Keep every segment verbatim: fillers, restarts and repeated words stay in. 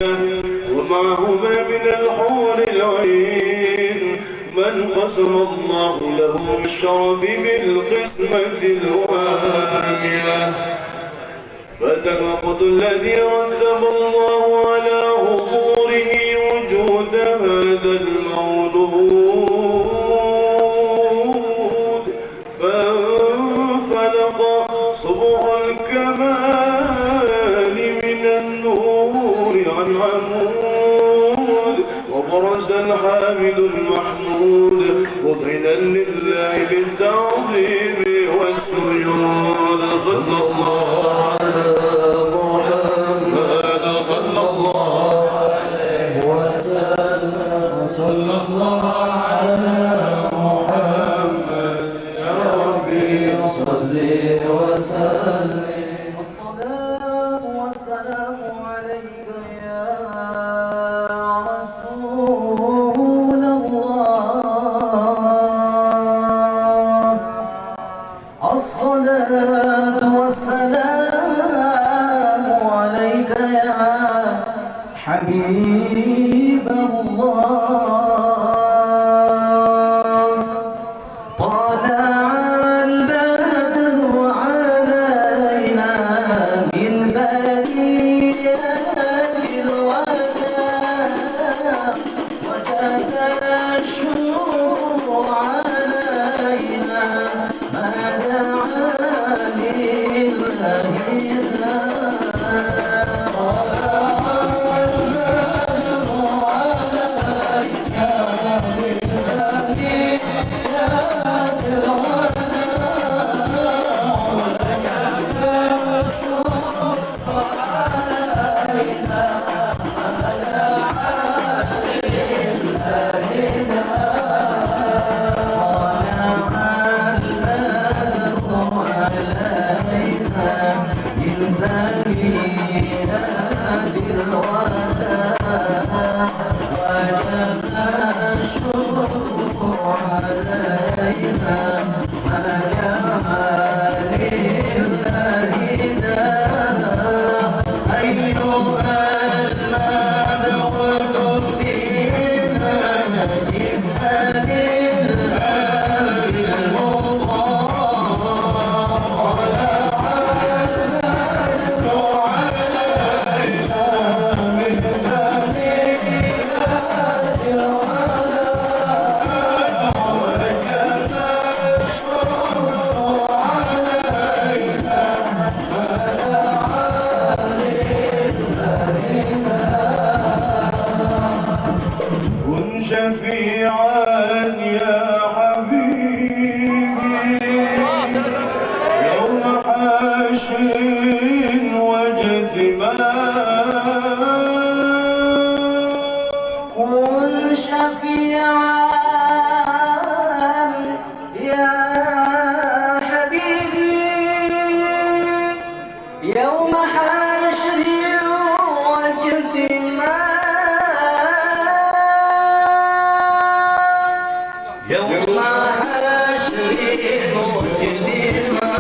ومعهما من الحور العين من قسم الله له بالشرف بالقسمة الوافية. فأتى الوقت الذي رتب الله على حضوره وجود هذا المولود، فانفلق صبح الكمال من النور عن عمود، وبرز الحامد المحمود مذعنا لله بالتعظيم والسجود. صلى الله على محمد، صلى الله عليه وسلم، صلى الله على محمد، يا ربي صل وسلم. والصلاة والسلام عليك يا رسول الله. الصلاة والسلام عليك يا حبيب الله. طلع البدر علينا من ثنيات الوداع، وجب الشكر علينا ما دعا لله داع. كن شفيعا يا حبيبي يوم حشر واجتماع. كن شفيعا يا حبيبي يوم حشر واجتماع. يوم حشر واجتماع.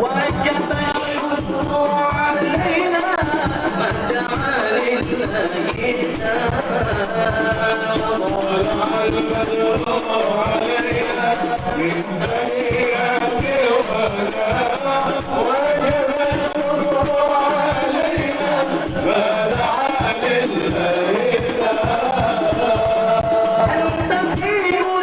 وجب الشكر علينا ما دعا لله داع. وطلع البدر علينا من ثنيات الوداع. وجب الشكر علينا ما دعا لله داع. أنت في كل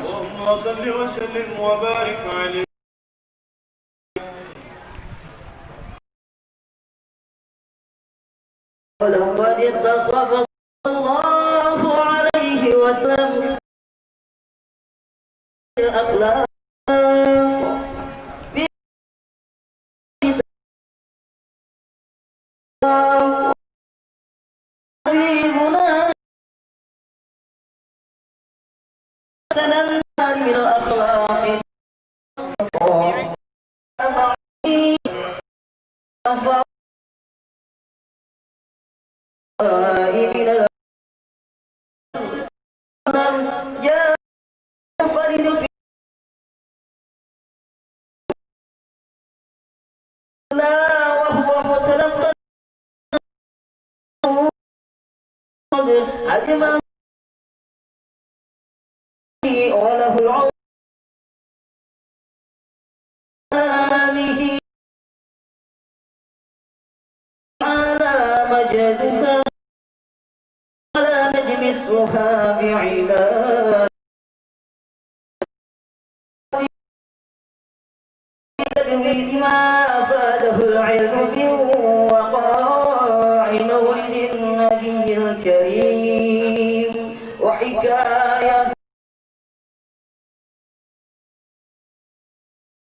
اللهم صل وسلم وبارك عليه. ولقد اتصف صلى الله عليه وسلم الأخلاق حبيبنا حسن مكارم الأخلاق وله العون على مجدك ولا نجمسها بعباد تجويد ما أفاده العلم من وقاع مولد النبي الكريم وحكاية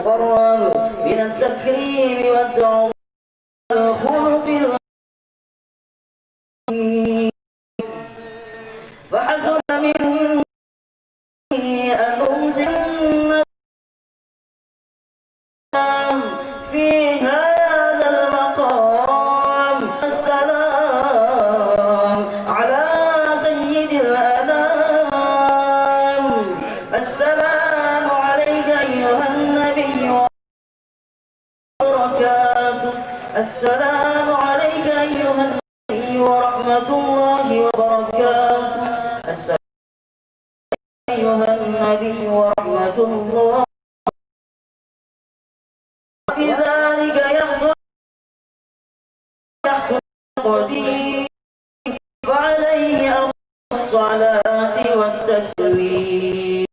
قرب من التكريم والتعظيم الخلق العظيم. فحسن من السلام عليك أيها النبي ورحمة الله وبركاته. السلام أيها النبي ورحمة الله. بذلك يحصل، يحصل القدير، فعليه أفضل الصلاة والتسليم.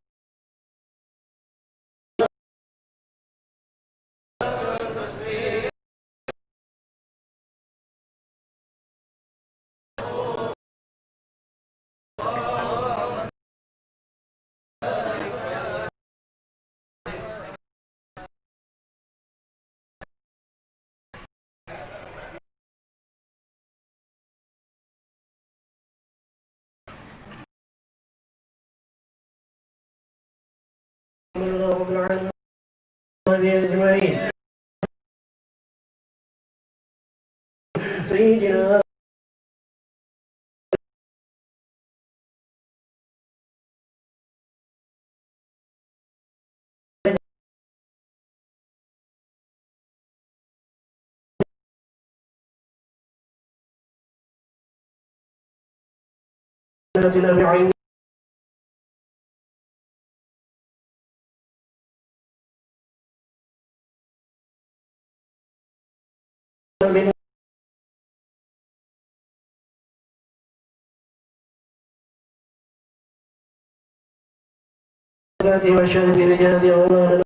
الحمد لله رب العالمين. وصحبه أجمعين. سيدنا آتنا بعين من وشر بجهد أولادنا.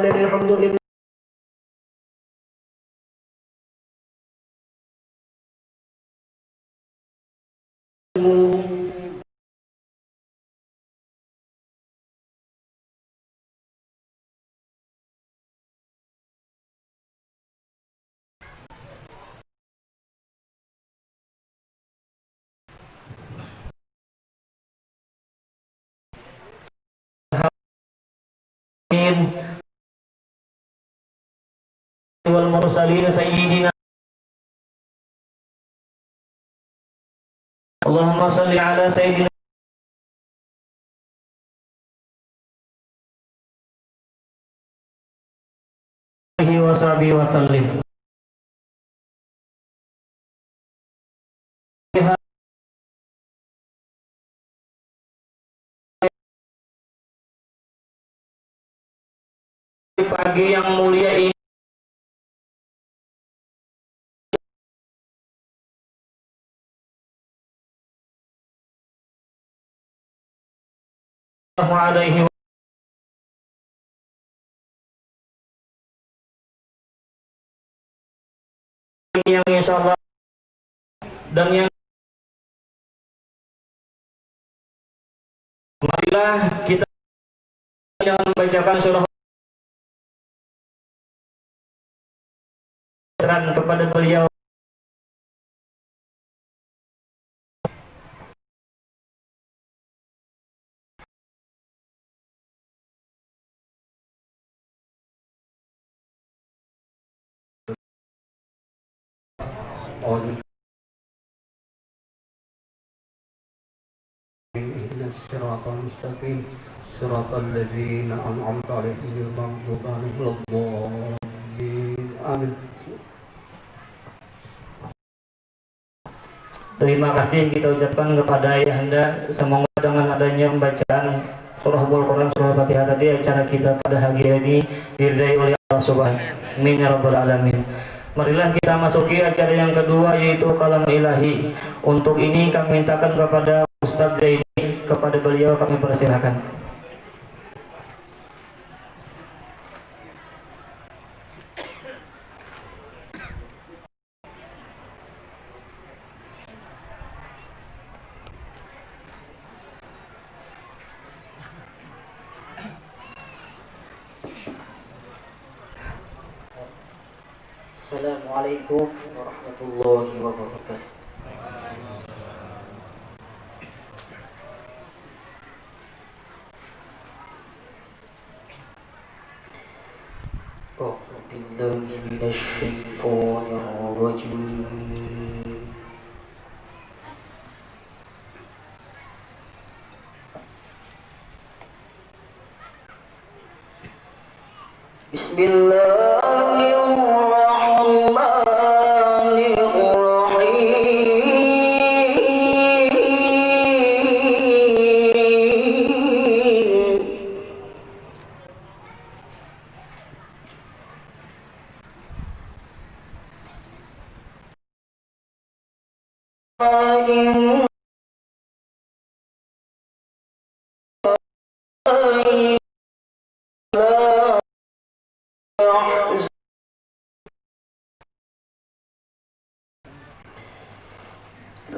الحمد لله. Amin. Wal mursalin sayyidina. Allahumma salli ala sayyidina alihi wa sahbihi wa sallim. Pagi yang mulia ini. Alaihi yang insyaallah dan yang marilah kita dengan membacakan surah kepada beliau. اهدنا الصراط المستقيم، صراط الذين أنعمت عليهم، غير المغضوب عليهم ولا الضالين. آمين. Terima kasih kita ucapkan kepada Ayahanda. Semoga dengan adanya pembacaan Surah Ummul Quran, Surah Fatihah tadi, acara kita pada hari ini diridai oleh Allah Subhanahu. Amin ya rabbal alamin. Marilah kita masuki acara yang kedua, yaitu Kalam Ilahi. Untuk ini kami mintakan kepada Ustadz Zaini, kepada beliau kami persilakan. Assalamualaikum warahmatullahi wabarakatuh. بالله من الشيطان الرجيم. بسم الله الرحمن الرحيم.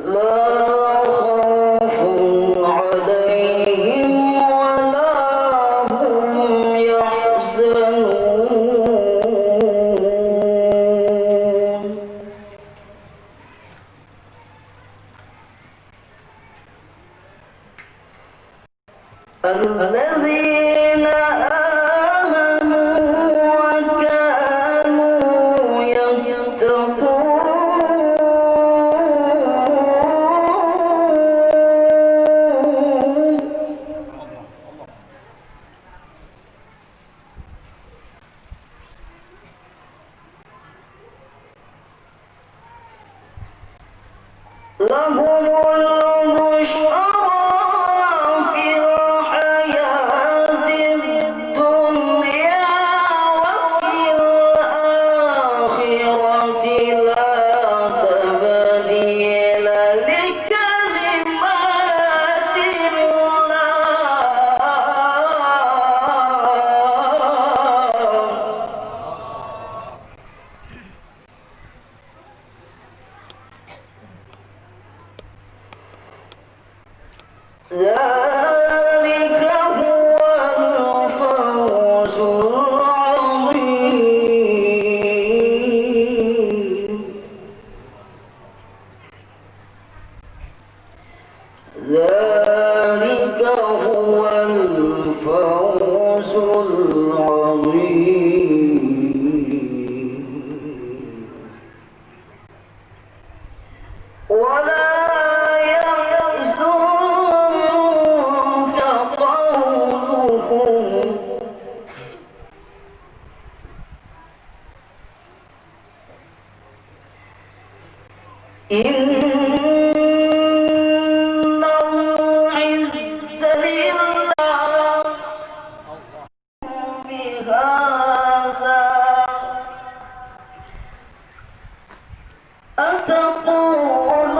لا خوف عليهم ولا هم يحزنون. الذين آمنوا وكانوا يتقون. لهم البشرى في الحياة الدنيا وفي الآخرة لا تبديل لكلمات الله. ذلك هو الفوز العظيم. ذلك هو الفوز العظيم. ولا يحزنك قولهم. إن العزة لله. بهذا أتقولون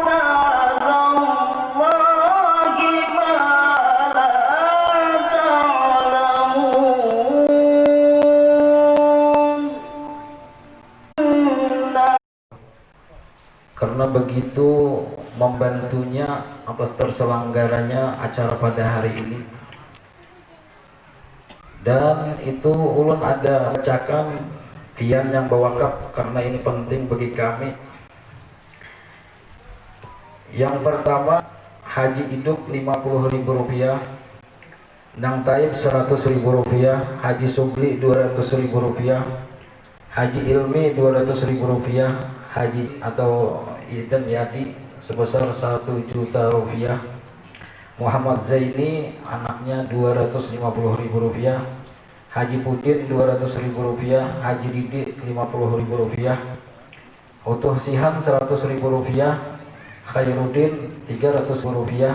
على الله ما لا تعلمون. Karena begitu membantunya atas terselenggaranya acara pada hari ini. Dan itu ulun ada bacakan pian yang bawakaf karena ini penting bagi kami. Yang pertama, Haji Iduk lima puluh ribu rupiah, Nang Taib seratus ribu rupiah, Haji Subli dua ratus ribu rupiah, Haji Ilmi dua ratus ribu rupiah, Haji atau dan Yadi sebesar satu juta rupiah, Muhammad Zaini anaknya dua ratus lima puluh ribu rupiah, Haji Pudin dua ratus ribu rupiah, Haji Didik lima puluh ribu rupiah, Utuh Sihan seratus ribu rupiah, Khairuddin tiga ratus ribu rupiah,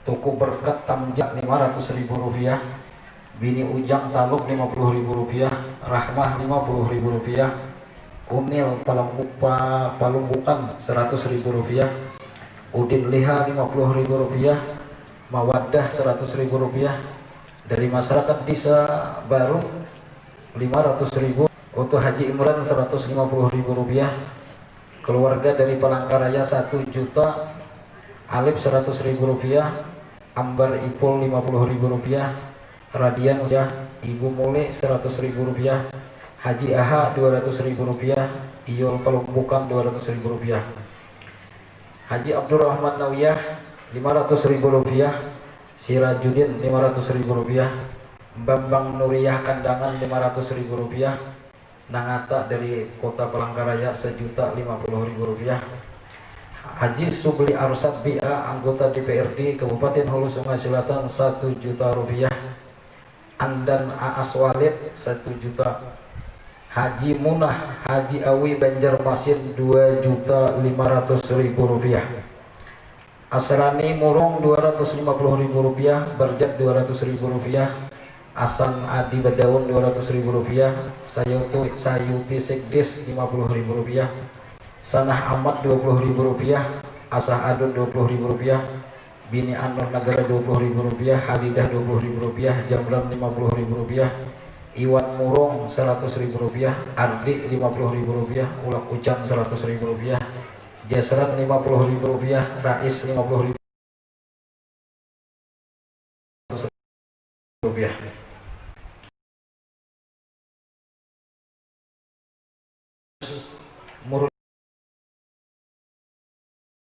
Tuku Berkat Tamja lima ratus ribu rupiah, Bini Ujang Taluk lima puluh ribu rupiah, Rahmah lima puluh ribu rupiah, Unil Palumbu-, Pa-, Palumbukan seratus ribu rupiah, Udin Liha lima puluh ribu rupiah, Mawadah seratus ribu rupiah, dari masyarakat Desa Baru lima ratus ribu, Utuh Haji Imran seratus lima puluh ribu rupiah, keluarga dari Palangkaraya satu juta, Alip seratus ribu rupiah, Ambar Ipul lima puluh ribu rupiah, Radian, Ibu Mule seratus ribu rupiah, Haji Aha dua ratus ribu rupiah, Iyul Palumbukan dua ratus ribu rupiah. Haji Abdurrahman Nawiyah lima ratus ribu rupiah, Sirajuddin lima ratus ribu rupiah, Bambang Nuriyah Kandangan lima ratus ribu rupiah, Nangata dari Kota Palangkaraya, sajuta lima puluh ribu rupiah. Haji Subli Arsad B A, anggota D P R D Kabupaten Hulu Sungai Selatan, satu juta rupiah. Andan Aas Walid, satu juta. Haji Munah Haji Awi, Banjarmasin, dua juta lima ratus ribu rupiah. Asrani Murung, dua ratus lima puluh ribu rupiah. Barjat, dua ratus ribu rupiah. Asan Adi Badaun, dua ratus ribu rupiah. Sayuti, Sayuti Sigdis, lima puluh ribu rupiah. Sanah Amat, dua puluh ribu rupiah. Asah Adun, dua puluh ribu rupiah. Bini Anur Nagara, dua puluh ribu rupiah. Halidah, dua puluh ribu rupiah. Jamran, lima puluh ribu rupiah. Iwan Murung, seratus ribu rupiah. Ardi, lima puluh ribu rupiah. Ulak Ucan, seratus ribu rupiah. Jasran, lima puluh ribu rupiah. Rais, lima puluh ribu rupiah. Murun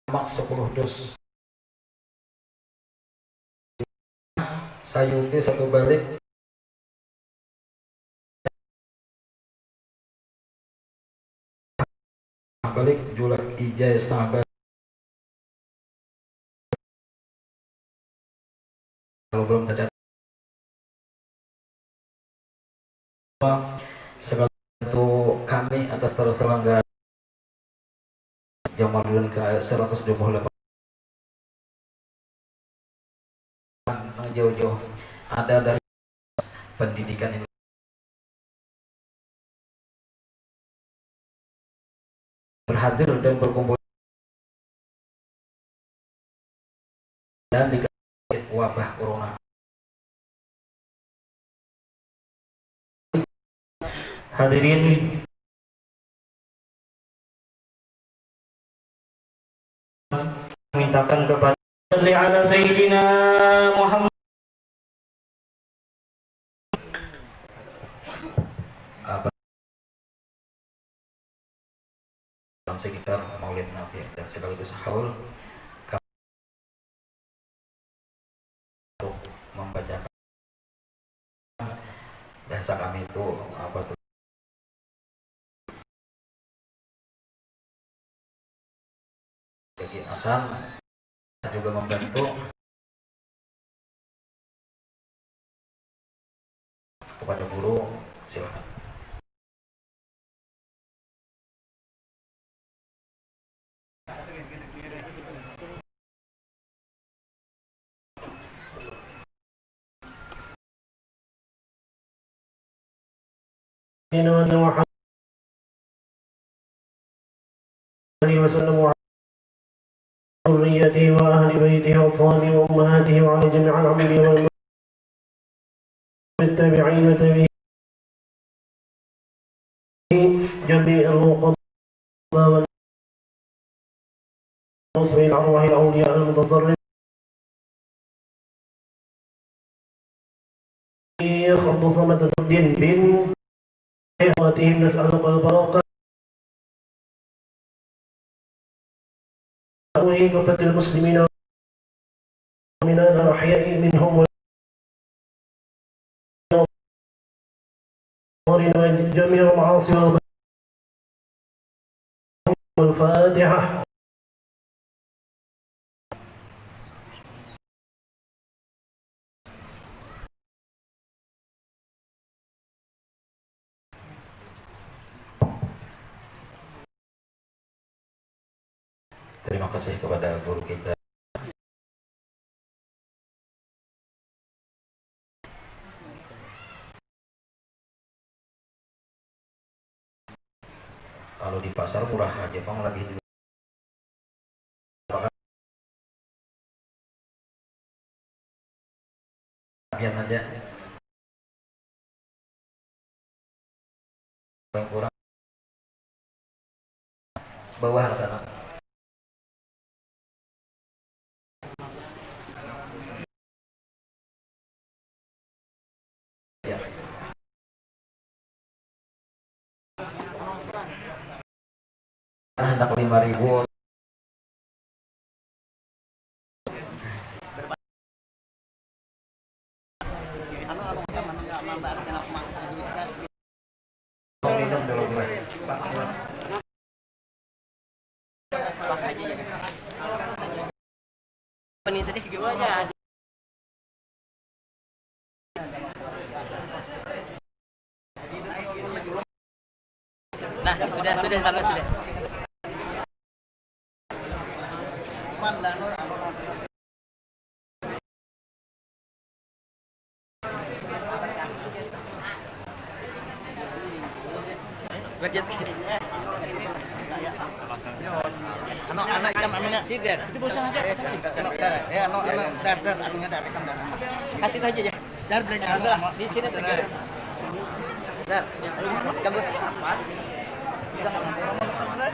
Mak, sepuluh dus. Sayuti, satu balik. Balik, Julak Ijai, setengah balik. Kalau belum tercatat, segala itu kami atas terselenggaraan Jamal Durian ke seratus dua puluh delapan. Nang jauh-jauh ada dari pendidikan ini berhadir dan berkumpul dan di wabah corona. Hadirin, mintakan kepada Salli ala Sayyidina Muhammad. Apa? Sekitar Maulid Nabi dan sekaligus haul, kami untuk membacakan bahasa kami itu apa tuh? Jadi asal juga membantu kepada guru, silakan. عليه وسلم وعلى ذريته وأهل بيته وأصحابه وأمهاته وعلى جميع الأنبياء والمرسلين والتابعين وتابعين جميع القربى والنصر إلى أرواح الأولياء المتصرفين الشيخ عبد الصمد الدين بن إخواتهم نسألك البركة. كافة المسلمين والمؤمنات الأحياء منهم والأموات وجميع المعاصي والبلايا. الفاتحة. Terima kasih kepada guru kita. Kalau di pasar murah aja pang, lebih dua ratus. Biar aja. Paling kurang bawah ke sana. Ya. Nah, hendak lima ribu. Apa nih tadi? Gimana? Nah, sudah, sudah, taruh, sudah. Anu, anak ikam anunya. Sidan. Eh, anu, dar, eh, anu, anu, dar, dar, anunya dar, ikam dar. Kasih aja ya. Dar, belajar. Dar, di sini. Dar. Dar. Ayo, cabut. Apa? Udah, ngomong, ngomong, ngomong, dar.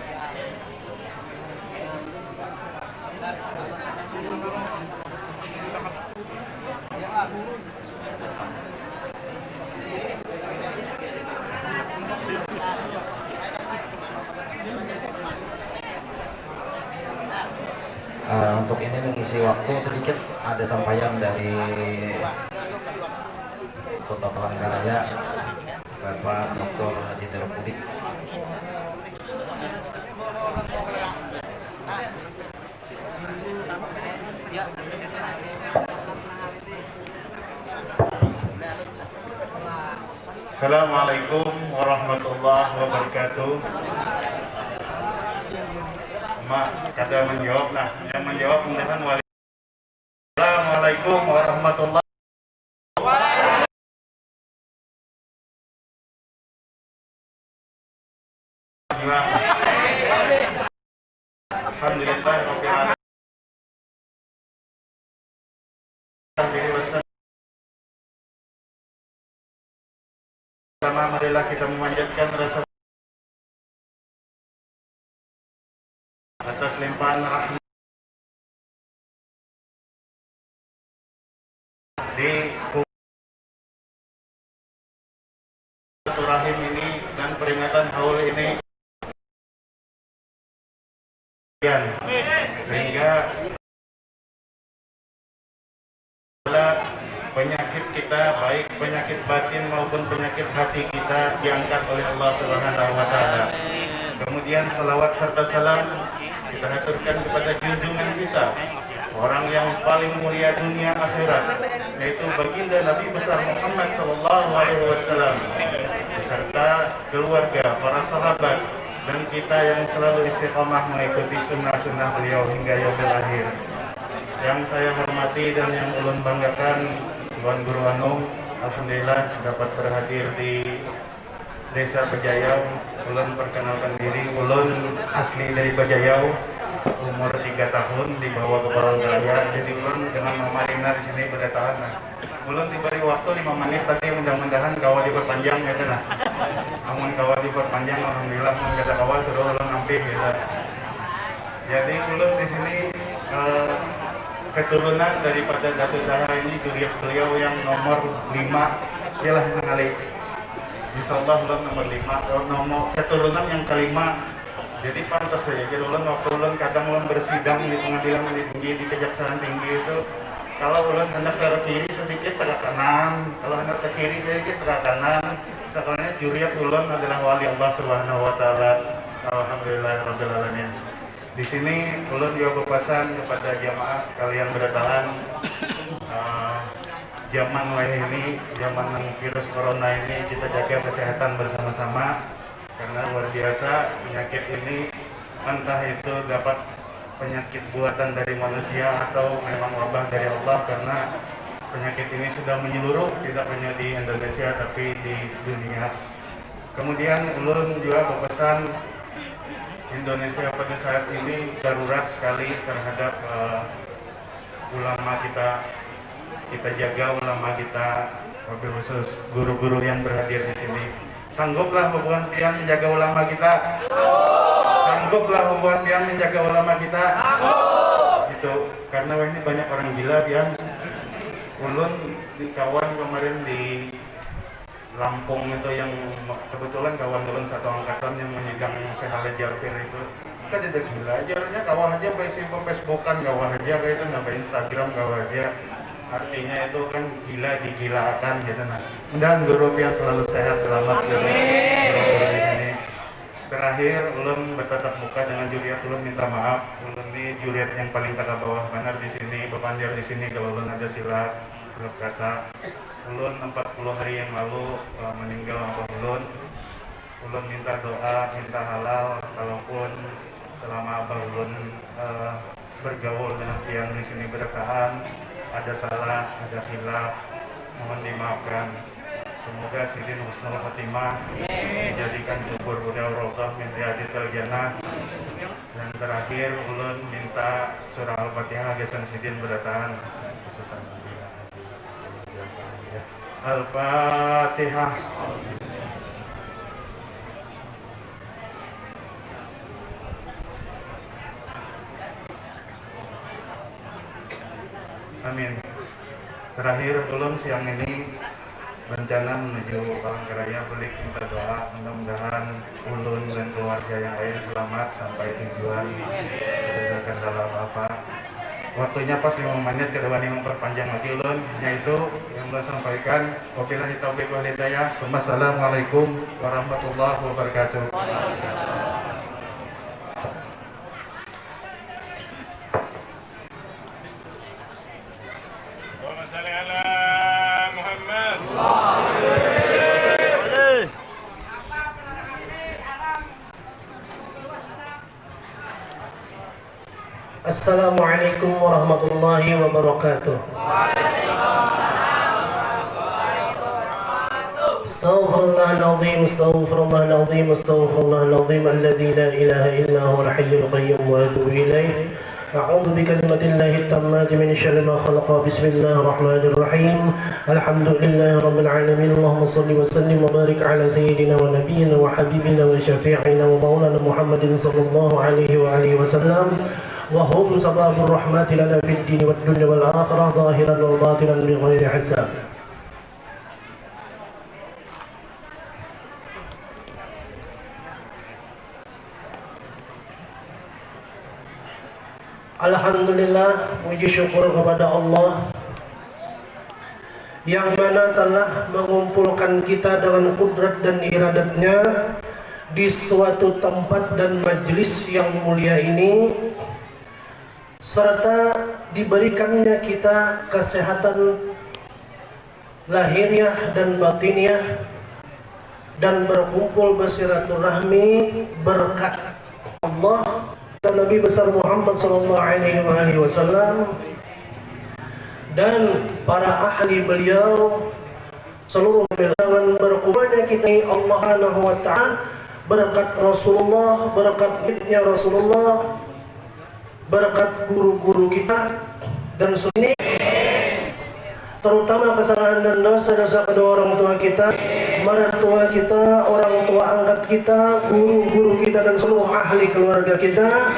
Eh, untuk ini mengisi waktu sedikit, ada sampaian dari Kota Palangkaraya, Bapak Doktor Haji Darukudi. Assalamualaikum warahmatullahi wabarakatuh. Mak, kada menjawab, nah, yang menjawab mudahan wali. Assalamualaikum warahmatullahi. Alhamdulillah, rabbil alamin. Pertama, marilah kita memanjatkan rasa atas limpahan rahmat di silaturahim ini dan peringatan haul ini. Sehingga penyakit kita, baik penyakit batin maupun penyakit hati kita, diangkat oleh Allah Subhanahu wa Ta'ala. Kemudian, salawat serta salam kita haturkan kepada junjungan kita, orang yang paling mulia dunia akhirat, yaitu Baginda Nabi Besar Muhammad Sallallahu Alaihi Wasallam, beserta keluarga, para sahabat, dan kita yang selalu istiqamah mengikuti sunnah-sunnah beliau hingga yaumil akhir. Yang saya hormati dan yang ulun banggakan, Tuan Guru Anung, alhamdulillah dapat berhadir di Desa Bajayau. Ulun perkenalkan diri, ulun asli dari Bajayau, umur tiga tahun dibawa ke Palangkaraya. Jadi ulun dengan Mama Rina di sini berdatangan. Nah, ulun diberi waktu lima menit tadi, mudah-mudahan kawa diperpanjang gitu nah. Amun kawa diperpanjang, alhamdulillah, mun kada kawa, suruh ulun ampih gitu. Jadi ulun di sini, eh, keturunan daripada Datu Daha ini, juriat beliau yang nomor lima. Iyalah, nangali. Insya Allah ulun nomor lima, eh, nomor keturunan yang kelima. Jadi pantas saja, jadi ulun waktu ulun kadang ulun bersidang di pengadilan tinggi, di kejaksaan tinggi itu, kalau ulun hendak ke kiri sedikit ke kanan, kalau hendak ke kiri sedikit ke kanan, sebenarnya juriat ulun adalah wali Allah Subhanahu wa Ta'ala. Alhamdulillah Rabbil Alamin. Di sini ulun juga berpesan kepada jamaah sekalian berdatangan, eh, zaman wayah ini, zaman nang virus corona ini, kita jaga kesehatan bersama-sama. Karena luar biasa penyakit ini, entah itu dapat penyakit buatan dari manusia atau memang wabah dari Allah, karena penyakit ini sudah menyeluruh, tidak hanya di Indonesia tapi di dunia. Kemudian ulun juga berpesan, Indonesia pada saat ini darurat sekali terhadap, eh, ulama kita, kita jaga ulama kita, wabil khusus guru-guru yang berhadir di sini. Sangguplah bubuhan pian menjaga ulama kita? Sangguplah bubuhan pian menjaga ulama kita? Itu karena wah ini banyak orang gila pian. Ulun di kawan kemarin di Lampung itu yang kebetulan kawan ulun satu angkatan yang menyidang Syekh Ali Japir itu. Kadada gila aja, orangnya kawa aja baisi, befacebookan kawa aja, kayak itu, nah, ba-Instagram kawa aja. Artinya itu kan gila digilaakan gitu, nah. Mudahan guru pian selalu sehat, selamat, gitu. Amin. Guru-guru di sini. Terakhir, ulun bertatap muka dengan juriat, ulun minta maaf. Ulun ni juriat yang paling taga bawah banar di sini, bapandir di sini, kalau ulun ada silap, silap kata. Ulun empat puluh hari yang lalu, eh, meninggal abah ulun. Ulun minta doa, minta halal, kalaupun selama abah ulun, eh, bergaul dengan pian di sini berataan, ada salah, ada khilaf, mohon dimaafkan. Semoga sidin husnul khotimah, dijadikan kubur beliau raudhah min riyadil jannah. Dan terakhir, ulun minta surah Al-Fatihah gasan sidin berataan. Al-Fatihah. Amin. Terakhir, ulun siang ini berencana menuju Palangkaraya, bulik minta doa, mudah-mudahan ulun dan keluarga yang lain selamat sampai tujuan, tidak ada kendala apa-apa. Waktunya pas lima menit, kada wani memperpanjang lagi ulun. Hanya itu yang ulun sampaikan. Wabillahi taufiq wal hidayah. Wassalamualaikum warahmatullahi wabarakatuh. Allahumma shalli ala Muhammad. Assalamualaikum warahmatullahi wabarakatuh. Astaghfirullahaladzim, astaghfirullahaladzim, astaghfirullahaladzim, alladzi la ilaha illa huwal hayyul qayyum wa atubu ilaih. A'udzu bikalimatillahi tammati min syarri ma khalaqa. Bismillahirrahmanirrahim. Alhamdulillahi rabbil alamin. Allahumma salli wa sallim wa barik ala sayyidina wa nabiyyina wa habibina wa syafi'ina wa maulana Muhammadin sallallahu alaihi wa alihi wasallam. Wa hum sababur rahmati lana fid dini wad dunya wal akhirah zahiran wa batinan bi ghairi hisab. Alhamdulillah, puji syukur kepada Allah yang mana telah mengumpulkan kita dengan kudrat dan iradatnya di suatu tempat dan majlis yang mulia ini, serta diberikannya kita kesehatan lahiriah dan batiniah, dan berkumpul bersilaturahmi berkat Allah dan Nabi besar Muhammad sallallahu alaihi wa alihi wasallam dan para ahli beliau seluruh. Dengan berkumpulnya kita ini, Allah Subhanahu wa taala, berkat Rasulullah, berkat hidupnya Rasulullah, berkat guru-guru kita dan se-, ini, terutama kesalahan dan dosa-dosa kedua orang tua kita, mertua kita, orang tua angkat kita, guru-guru kita dan seluruh ahli keluarga kita,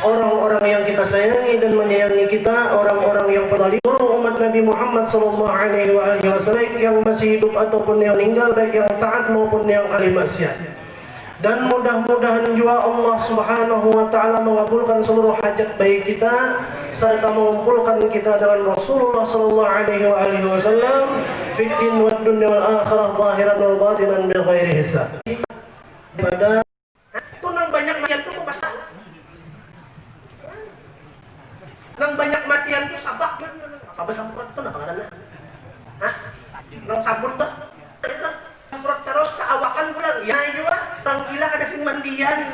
orang-orang yang kita sayangi dan menyayangi kita, orang-orang yang peduli, seluruh umat Nabi Muhammad sallallahu alaihi wa alihi wasallam, baik yang masih hidup ataupun yang meninggal, baik yang taat maupun yang ahli maksiat. Dan mudah-mudahan jua Allah Subhanahu wa taala mengabulkan seluruh hajat baik kita serta mengumpulkan kita dengan Rasulullah sallallahu alaihi wa alihi wasallam fid din wad dunya wal akhirah zahiran wal batinan bi ghairi hisab. Pada tu nang banyak matian tu apa pasal? Nang banyak matian tu sabab apa, besamprot tu napa ngarannya? Hah? Nang sabun tu? Samprot terus saawakan pulang. Ya jua, nang gila kada sing mandian.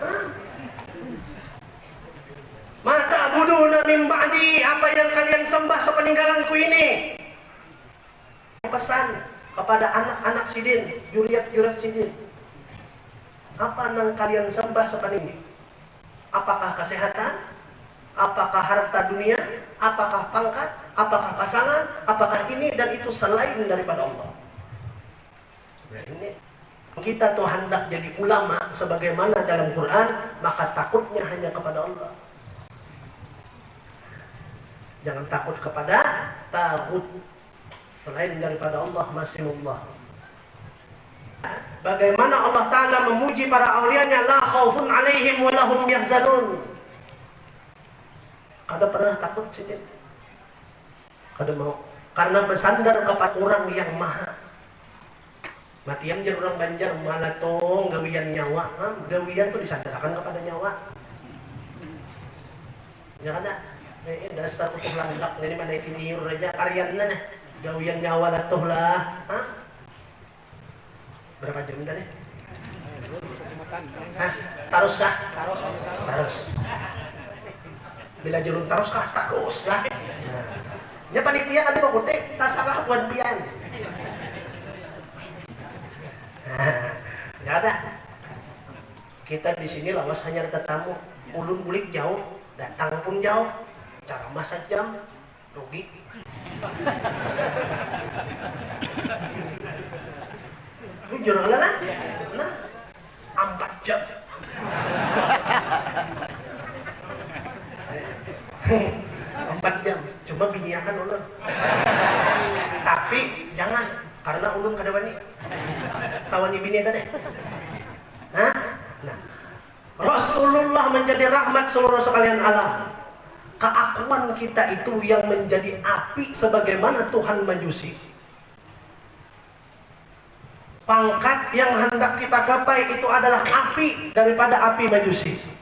Hah? Ma ta'buduna min ba'di, apa yang kalian sembah sepeninggalanku ini? Pesan kepada anak-anak sidin, juriat-juriat sidin. Apa nang kalian sembah sepeninggal ini? Apakah kesehatan? Apakah harta dunia? Apakah pangkat? Apakah pasangan? Apakah ini dan itu selain daripada Allah? Nah, ini kita tuh hendak jadi ulama sebagaimana dalam Quran, maka takutnya hanya kepada Allah. Jangan takut kepada tagut. Selain daripada Allah, masih Allah. Bagaimana Allah Ta'ala memuji para awliyanya, "La khaufun alaihim wa lahum yahzanun." Kada pernah takut sidin. Kada mau. Karena bersandar kepada orang yang maha. Matiam jar urang Banjar, malatong gawian nyawa. Hah? Gawian tu disandasakan kapada nyawa. Ya kada? Eh, dasar utuh landak ini manaiki liur aja. Kariannya nih. Gawian nyawa latuh lah. Hah? Berapa jam dah nih? Hah? Tarus kah? Tarus. Bila julun tarus kah? Tarus lah. Nah. Ya panitia tadi mau kutik, tak salah buat pian. Nah, ya ada. Kita di sini lawas hanya tetamu. Ulun bulik jauh, datang pun jauh. Ceramah sajam, rugi. Bujur kala lah. Nah, ampat jam. Ampat jam. Cuma biniakan ulun. Tapi jangan, karena ulun kada wani. Tawani bini tadi. Hah? Nah, Rasulullah menjadi rahmat seluruh sekalian alam. Keakuan kita itu yang menjadi api sebagaimana Tuhan Majusi. Pangkat yang hendak kita gapai itu adalah api daripada api Majusi.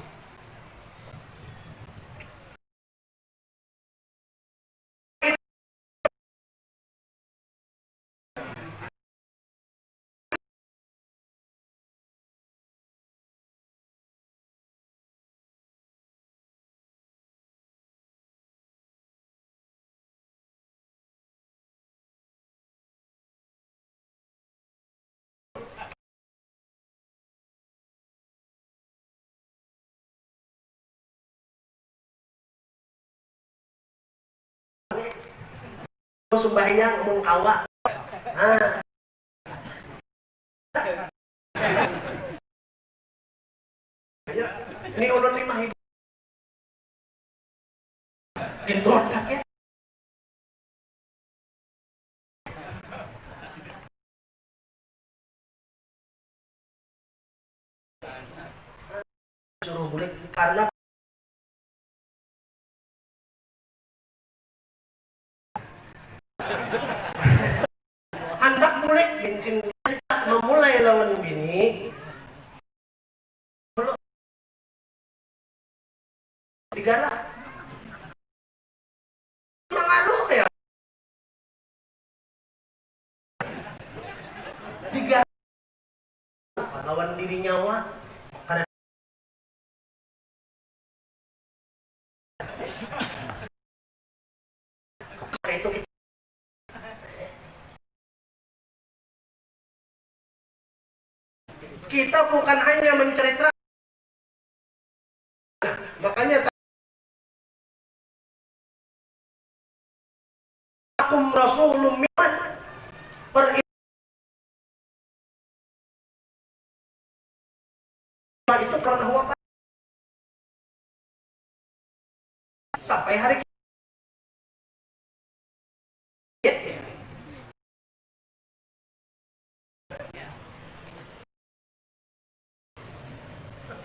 Sumbahyang mun kawa. Nah. Ya, ini ulun lima ribu. Pintu sakit. Suruh bulik karena handak bulik bensin memulai lawan bini. Digara. Mangaruh ya. Digara. Lawan diri nyawa. Kada. Itu kita Kita bukan hanya menceritakan, makanya takum rasulum miman per itu pernah wafat sampai hari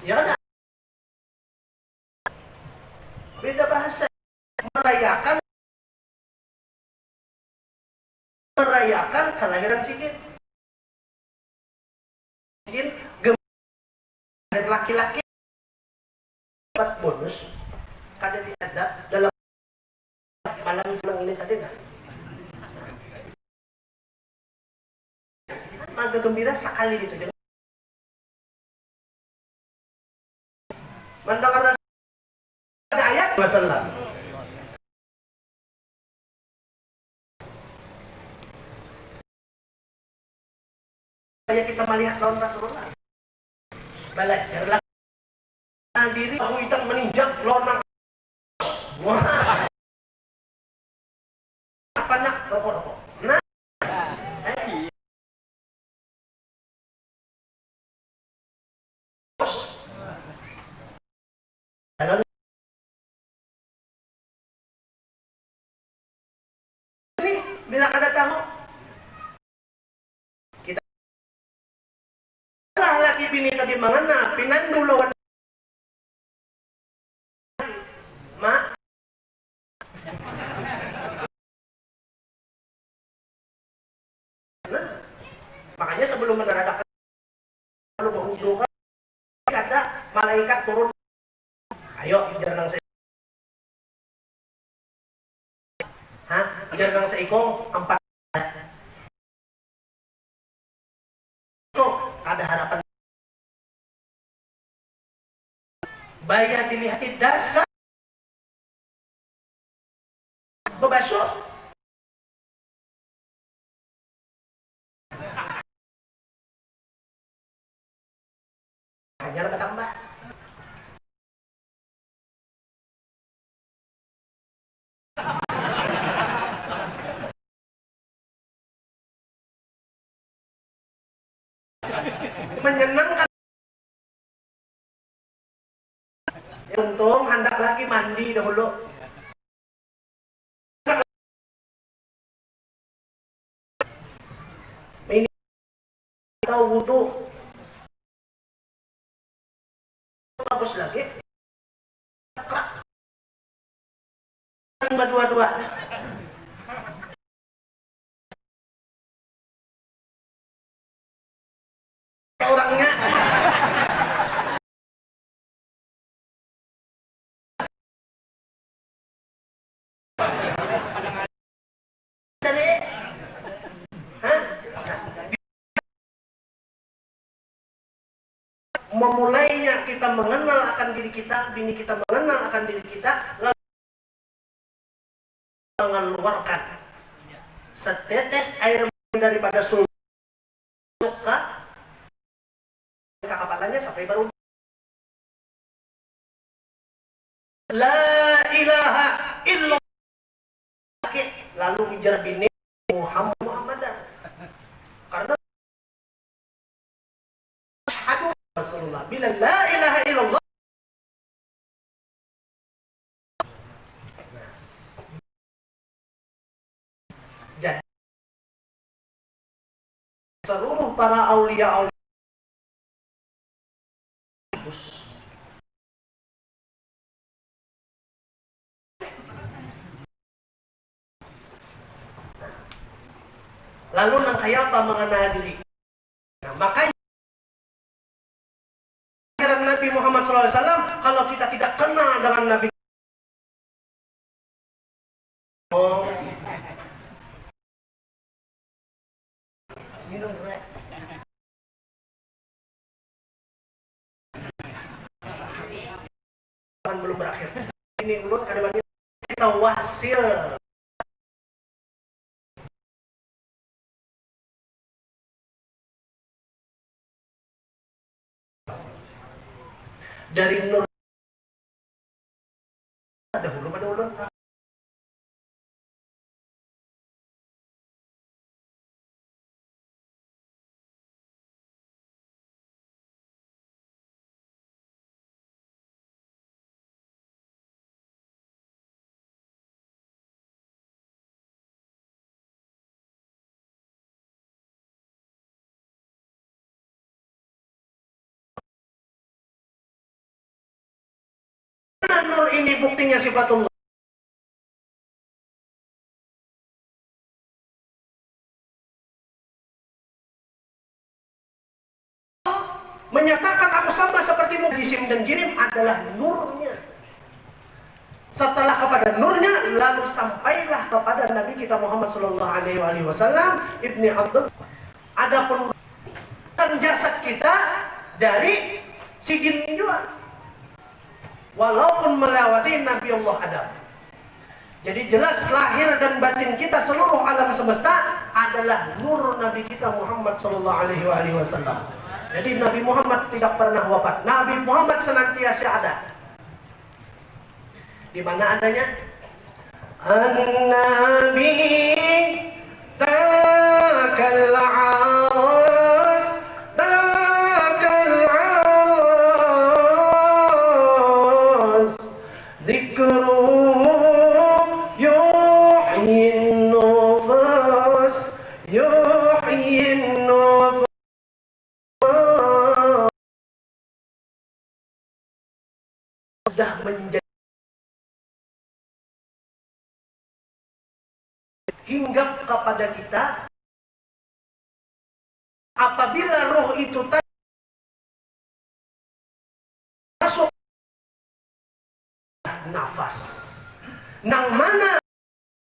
Ya ada. Beda bahasa. Merayakan merayakan kelahiran sidin. Sidin gem- lahir laki-laki dapat bonus kada diadab dalam malam senang ini tadi nah. Maga gembira sekali gitu jangan mendengar ada ayat masalah Supaya kita melihat lawan Rasulullah. Belajarlah diri, kamu itu meninjak lawan nang. Wah. Apa nak rokok-rokok? Nah. Eh. Bos. Dalam ini bila kada tahu kita lah laki bini tadi mangana pinandu lawan mak. Nah, makanya sebelum menandakan kalau berhudung kan ada malaikat turun. Ayo, ujar nang se-, hah? Ujar nang seikung, empat. Itu ada harapan. Bayar dilihati dasar bebasuh. Hanyar batambah. Menyenangkan. Untung handak lagi mandi dahulu. Ini tahu wudhu. Bagus lagi. Badua-dua. Orangnya. Jadi, hah? Memulainya kita mengenal akan diri kita, bini kita mengenal akan diri kita, lalu mengeluarkan setetes air mani daripada sumber ke, ke kepalanya sampai baru la ilaha illallah. Lalu ujar bini Muhammad Muhammadan. Karena asyhadu Rasulullah. Bila la ilaha illallah. Jadi seluruh para aulia aulia lalu nang kaya apa mengenal diri. Nah, makanya ajaran Nabi Muhammad sallallahu alaihi wasallam, kalau kita tidak kenal dengan Nabi, oh, minum dulu ya. Belum berakhir. Ini ulun kada wani kita wasil. Dari nur ada hulu pada ulun. Nur ini buktinya sifatullah. Menyatakan aku sama sepertimu, jisim dan jirim adalah nurnya. Setelah kepada nurnya, lalu sampailah kepada Nabi kita Muhammad sallallahu alaihi wasallam, Ibni Abdul. Adapun jasad kita dari sidin jua. Walaupun melewati Nabi Allah Adam. Jadi jelas lahir dan batin kita seluruh alam semesta adalah nur Nabi kita Muhammad sallallahu alaihi wasallam. Jadi Nabi Muhammad tidak pernah wafat. Nabi Muhammad senantiasa ada. Di mana adanya? An-Nabi takal aras, takal aras. Zikruhu yuhyin nufus, yuhyin nufus. Sudah menjadi hinggap kepada kita. Apabila roh itu tadi masuk nafas, nang mana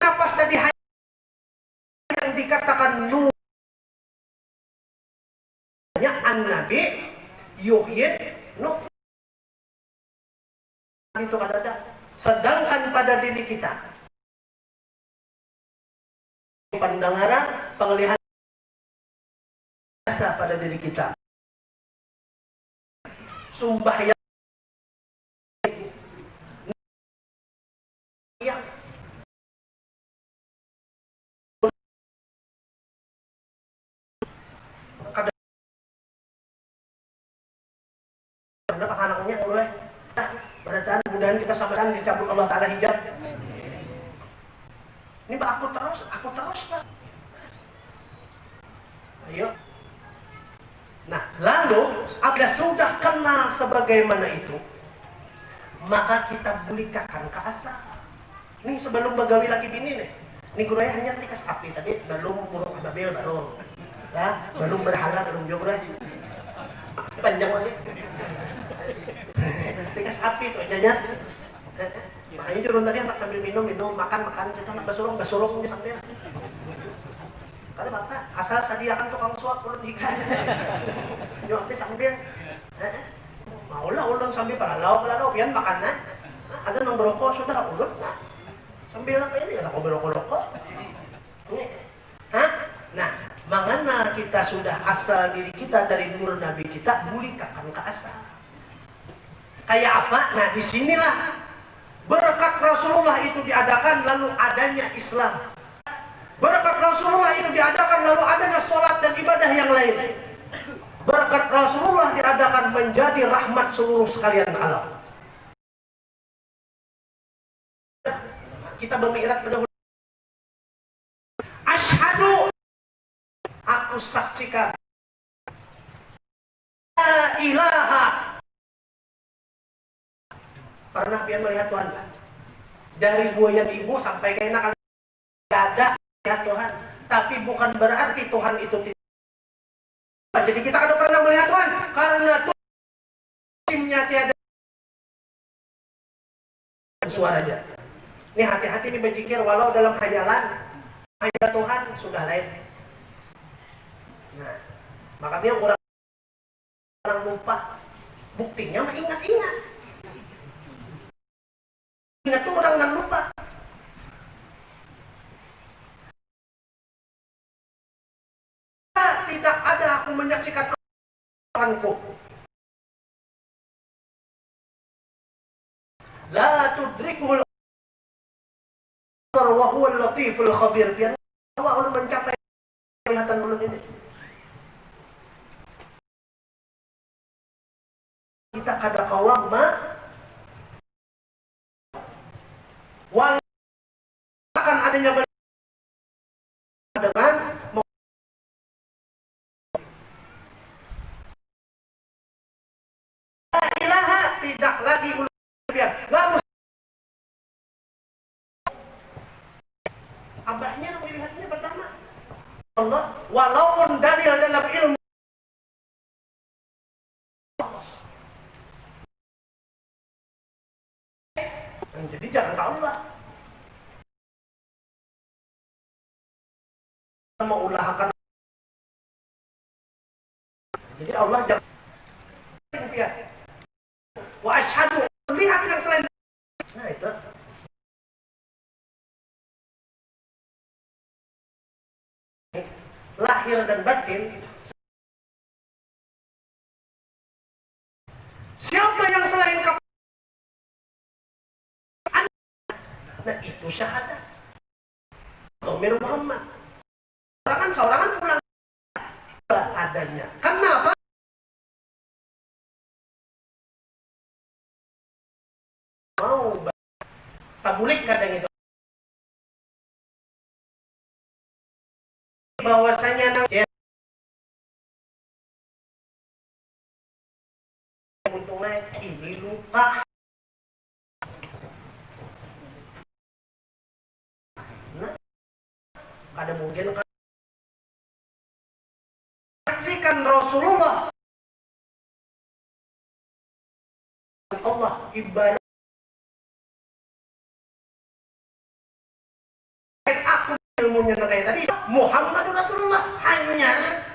nafas tadi yang dikatakan nurnya an-nabi yuhyin nufus. Itu kadada. Sedangkan pada diri kita, pendengaran, penglihatan, rasa pada diri kita. Sumbahyang. Kada pernah panghalangnya ulun eh. Nah, berataan mudahan kita samaan dicabut Allah Ta'ala hijab. Ini bah aku terus, aku terus bah. Ayo. Nah, lalu apabila sudah kenal sebagaimana itu, maka kita bulikakan ka asa. Nih sebelum bagawi laki bini nih. Nih guru hanyar tikas api tadi belum burung ababil baru. Ya, belum berhala belum juga. Panjang lagi. Tikas api tuh aja ya. Makanya jurun tadi anak sambil minum minum makan makan kita nak basurung basurung sampai. Kada apa asal sadiakan tukang suap ulun higa. Nyo api sambil. Maulah ulun sambil palalau palalau pian makan nah. Ada nang berokok sudah ulun nah. Sambil apa ini ada kau berokok-rokok. Hah? Nah, mangana kita sudah asal diri kita dari nur Nabi kita bulikakan ka asa. Kayak apa? Nah, di sinilah berkat Rasulullah itu diadakan lalu adanya Islam. Berkat Rasulullah itu diadakan lalu adanya sholat dan ibadah yang lain. Berkat Rasulullah diadakan menjadi rahmat seluruh sekalian alam. Kita bermi'raj pada hulu. Asyhadu, aku saksikan. La ilaha. Pernah pian melihat Tuhan? Dari buayan ibu sampai ke anak ada melihat Tuhan. Tapi bukan berarti Tuhan itu tidak. Jadi kita kada pernah melihat Tuhan karena Tuhan isimnya tiada suaranya. Ini hati-hati nih berjikir walau dalam hayalan, hayal Tuhan sudah lain. Nah, makanya orang orang lupa. Buktinya mengingat-ingat. Ingat tuh orang yang lupa. Tidak ada aku menyaksikan Tuhanku. La tudrikuhul absar wa huwal latiful khabir. Pian kawa ulun mencapai kelihatan ulun ini. Kita kada kawa ma walau akan adanya dengan La ilaha tidak lagi ulun pian. Lalu abahnya nang dilihatnya pertama Allah walaupun dalil dalam ilmu Jadi jangan ka Allah. Maulah akan. Jadi Allah jangan. Wa asyhadu, lihat yang selain. Nah itu. Lahir dan batin. Siapa yang selain kap- Nah itu syahadat. Tomir Muhammad. Sorangan sorangan pulang adanya. Kenapa? Mau tabulik kadang itu bahwasanya nang ya, untungnya ini lupa. Nah, kada mungkin kan Menyaksikan Rasulullah, Allah ibarat aku ilmunya nang kaya tadi, Muhammadur Rasulullah hanyar.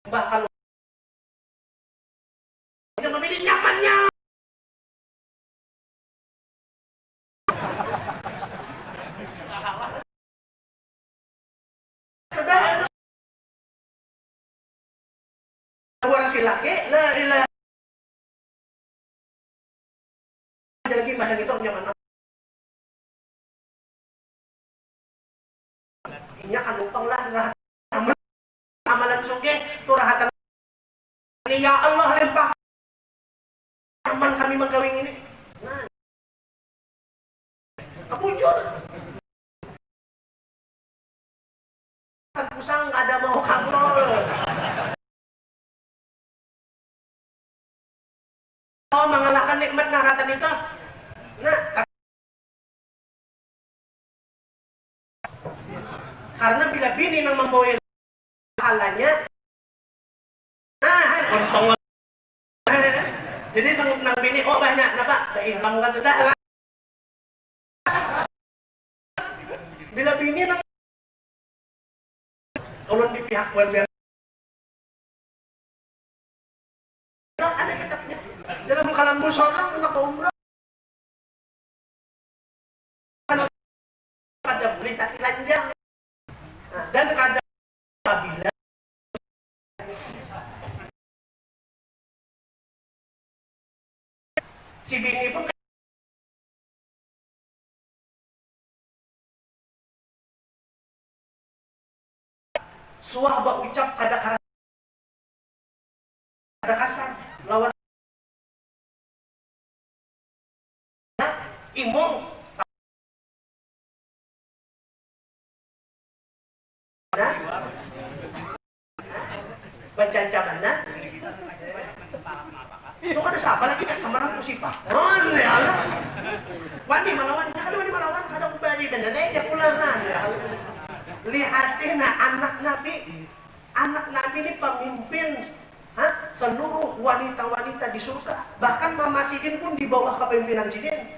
Bahkan jangan lebih nyamannya. Sudah. Luar si laki, la ilaha. Ada lagi mah yang itu nyaman. Inya kan lupa lah, rahat amalan sugih, tu rahatan. Ya Allah, limpah. Nyaman kami manggawi ngini. Nah. Bujur. Pusang kada mau kabul. Oh, mangalahkan nikmat nah ratan itu. Nah, tapi karena bila bini nang mambawa pahalanya, nah, untung. Jadi sang nang bini, oh, banyak napa? Baihram kan sudah lah. Bila bini nang ulun di pihak buan biar ada kitabnya dalam kalam musyawarah untuk umroh. Kada boleh tapi lanjang. Nah, dan kada apabila si bini pun suah baucap kada karas, kada kasar lawan imung. Nah, bacancaman nah. Itu kada sapa lagi, kada sama nang musibah. Oh, ya Allah. Wani malawan, kada wani malawan, kada kubari bener aja pulang nah. Ya Allah. Lihati nah anak Nabi. Anak Nabi ni pamimpin, ha, seluruh wanita-wanita di surga. Bahkan mama sidin pun di bawah kepimpinan sidin.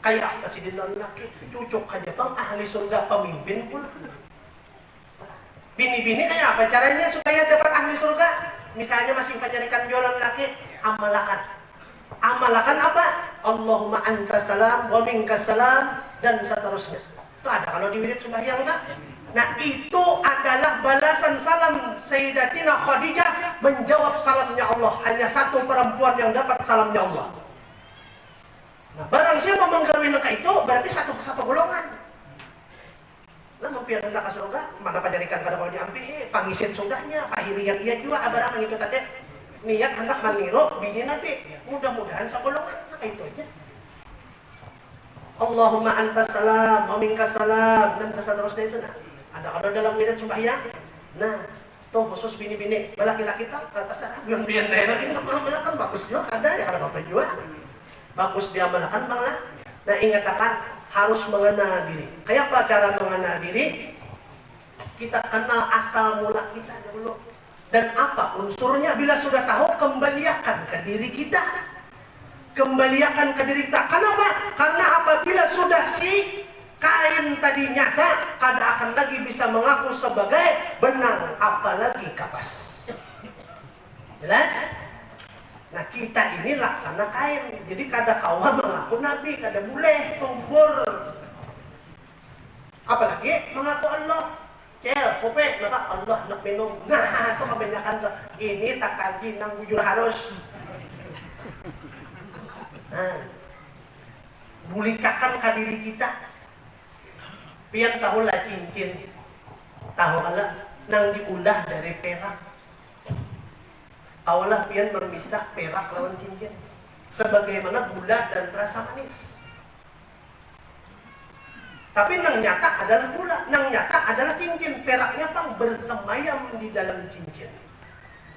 Kaya apa sidin lawan laki, cucuk haja pang ahli surga pamimpin pula. Bini-bini kaya apa caranya supaya dapat ahli surga? Misalnya masih panyarikan jua lawan laki, amalakan. Amalakan apa? Allahumma anta salam wa minka salam, dan seterusnya. Itu ada kalau di wirid sembahyang tak? Nah, itu adalah balasan salam Sayyidatina Khadijah menjawab salamnya Allah. Hanya satu perempuan yang dapat salamnya Allah. Nah, barang siapa menggawi nang itu, berarti satu, satu golongan. Nah, mun pian handak ka surga, mana panyarikan kada kawa diampihi, pangisin sudahnya, pahirian iya jua, ah, barang nang itu tadi. Niat handak maniru bini Nabi, mudah-mudahan sagolongan, nah, kaitu aja. Allahumma antas salam, wa minkas salam, dan saterusnya itu, nah. Ada kada dalam wirid sumbahyang? Nah, tuh khusus bini-bini, balaki-laki pang, ah, tasarah, buhan pian banar lagi, kan bagus jua, kada, ya kada apa-apa jua. Bagus diamalkan pang lah. Nah, ingatakan harus mengenal diri. Kayapa cara mengenal diri? Kita kenal asal mula kita dahulu. Dan apa unsurnya? Bila sudah tahu, kembaliakan ke diri kita. Kembaliakan ke diri kita. Kenapa? Karena apabila sudah si Kain tadi nyata, kada akan lagi bisa mengaku sebagai benang, apalagi kapas. Jelas? Nah, kita ini laksana kain, jadi kada kawa mengaku nabi, kada buleh, tumpur. Apalagi mengaku Allah. Cel, Kupe, napa Allah nak minum? Nah, itu kebanyakan tuh. Ini takaji nang bujur harus. Nah, bulikakan ka diri kita. Pian tahu lah cincin? Tahu kala? Nang diulah dari perak. Kawalah pian mamisah perak lawan cincin. Sebagaimana gula dan rasa manis. Tapi nang nyata adalah gula, nang nyata adalah cincin. Peraknya pang bersemayam di dalam cincin.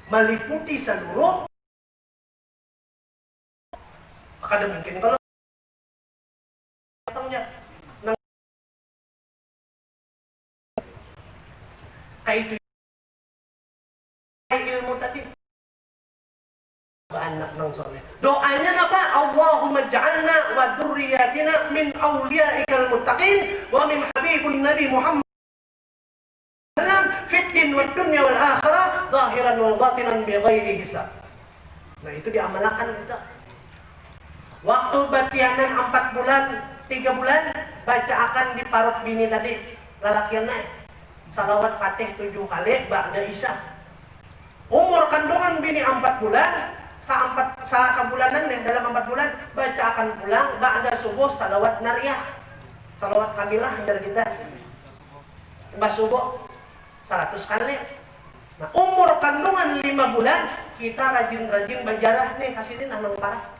Maliputi seluruh. Kada mungkin kalau datangnya. Kaitu ilmu tadi. Anak nang soleh. Doanya napa? Allahumma ja'alna wa dzurriyyatina min auliyaikal muttaqin wa min habibun Nabi Muhammad fid din wad dunya wal akhirah zahiran wal batinan bi ghairi hisab. Nah, itu diamalakan kita. Waktu batianan ampat bulan, tiga bulan, bacaakan di parut bini tadi, lalakian naik. Salawat Fatih tujuh kali ba'da Isya. Umur kandungan bini ampat bulan, saampat, sa-, sabulanan nih, dalam ampat bulan, bacaakan pulang ba'da subuh salawat nariyah. Salawat kamilah, jar kita. Imbah subuh, saratus kali. Nah, umur kandungan lima bulan, kita rajin-rajin bajarah nih ka sidin, nah, nang parak.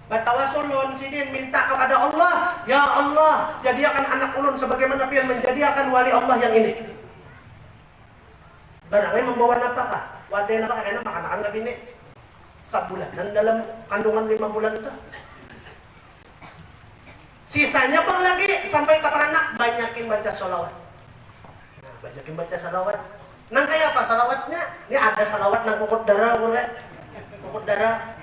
Batawasul lawan sidin, minta kapada Allah, "Ya Allah, jadiakan anak ulun sabagaimana pian manjadiakan wali Allah yang ini." Barang ai mambawa napa kah? Wadai napa kah? Kena makanakan ka bini. Sabulanan dalam kandungan lima bulan tuh. Sisanya pang lagi sampai taparanak, banyakin baca salawat. Nah, banyakin baca salawat. Nang kaya apa salawatnya? Ini ada salawat nang puput darah, boleh. Puput darah.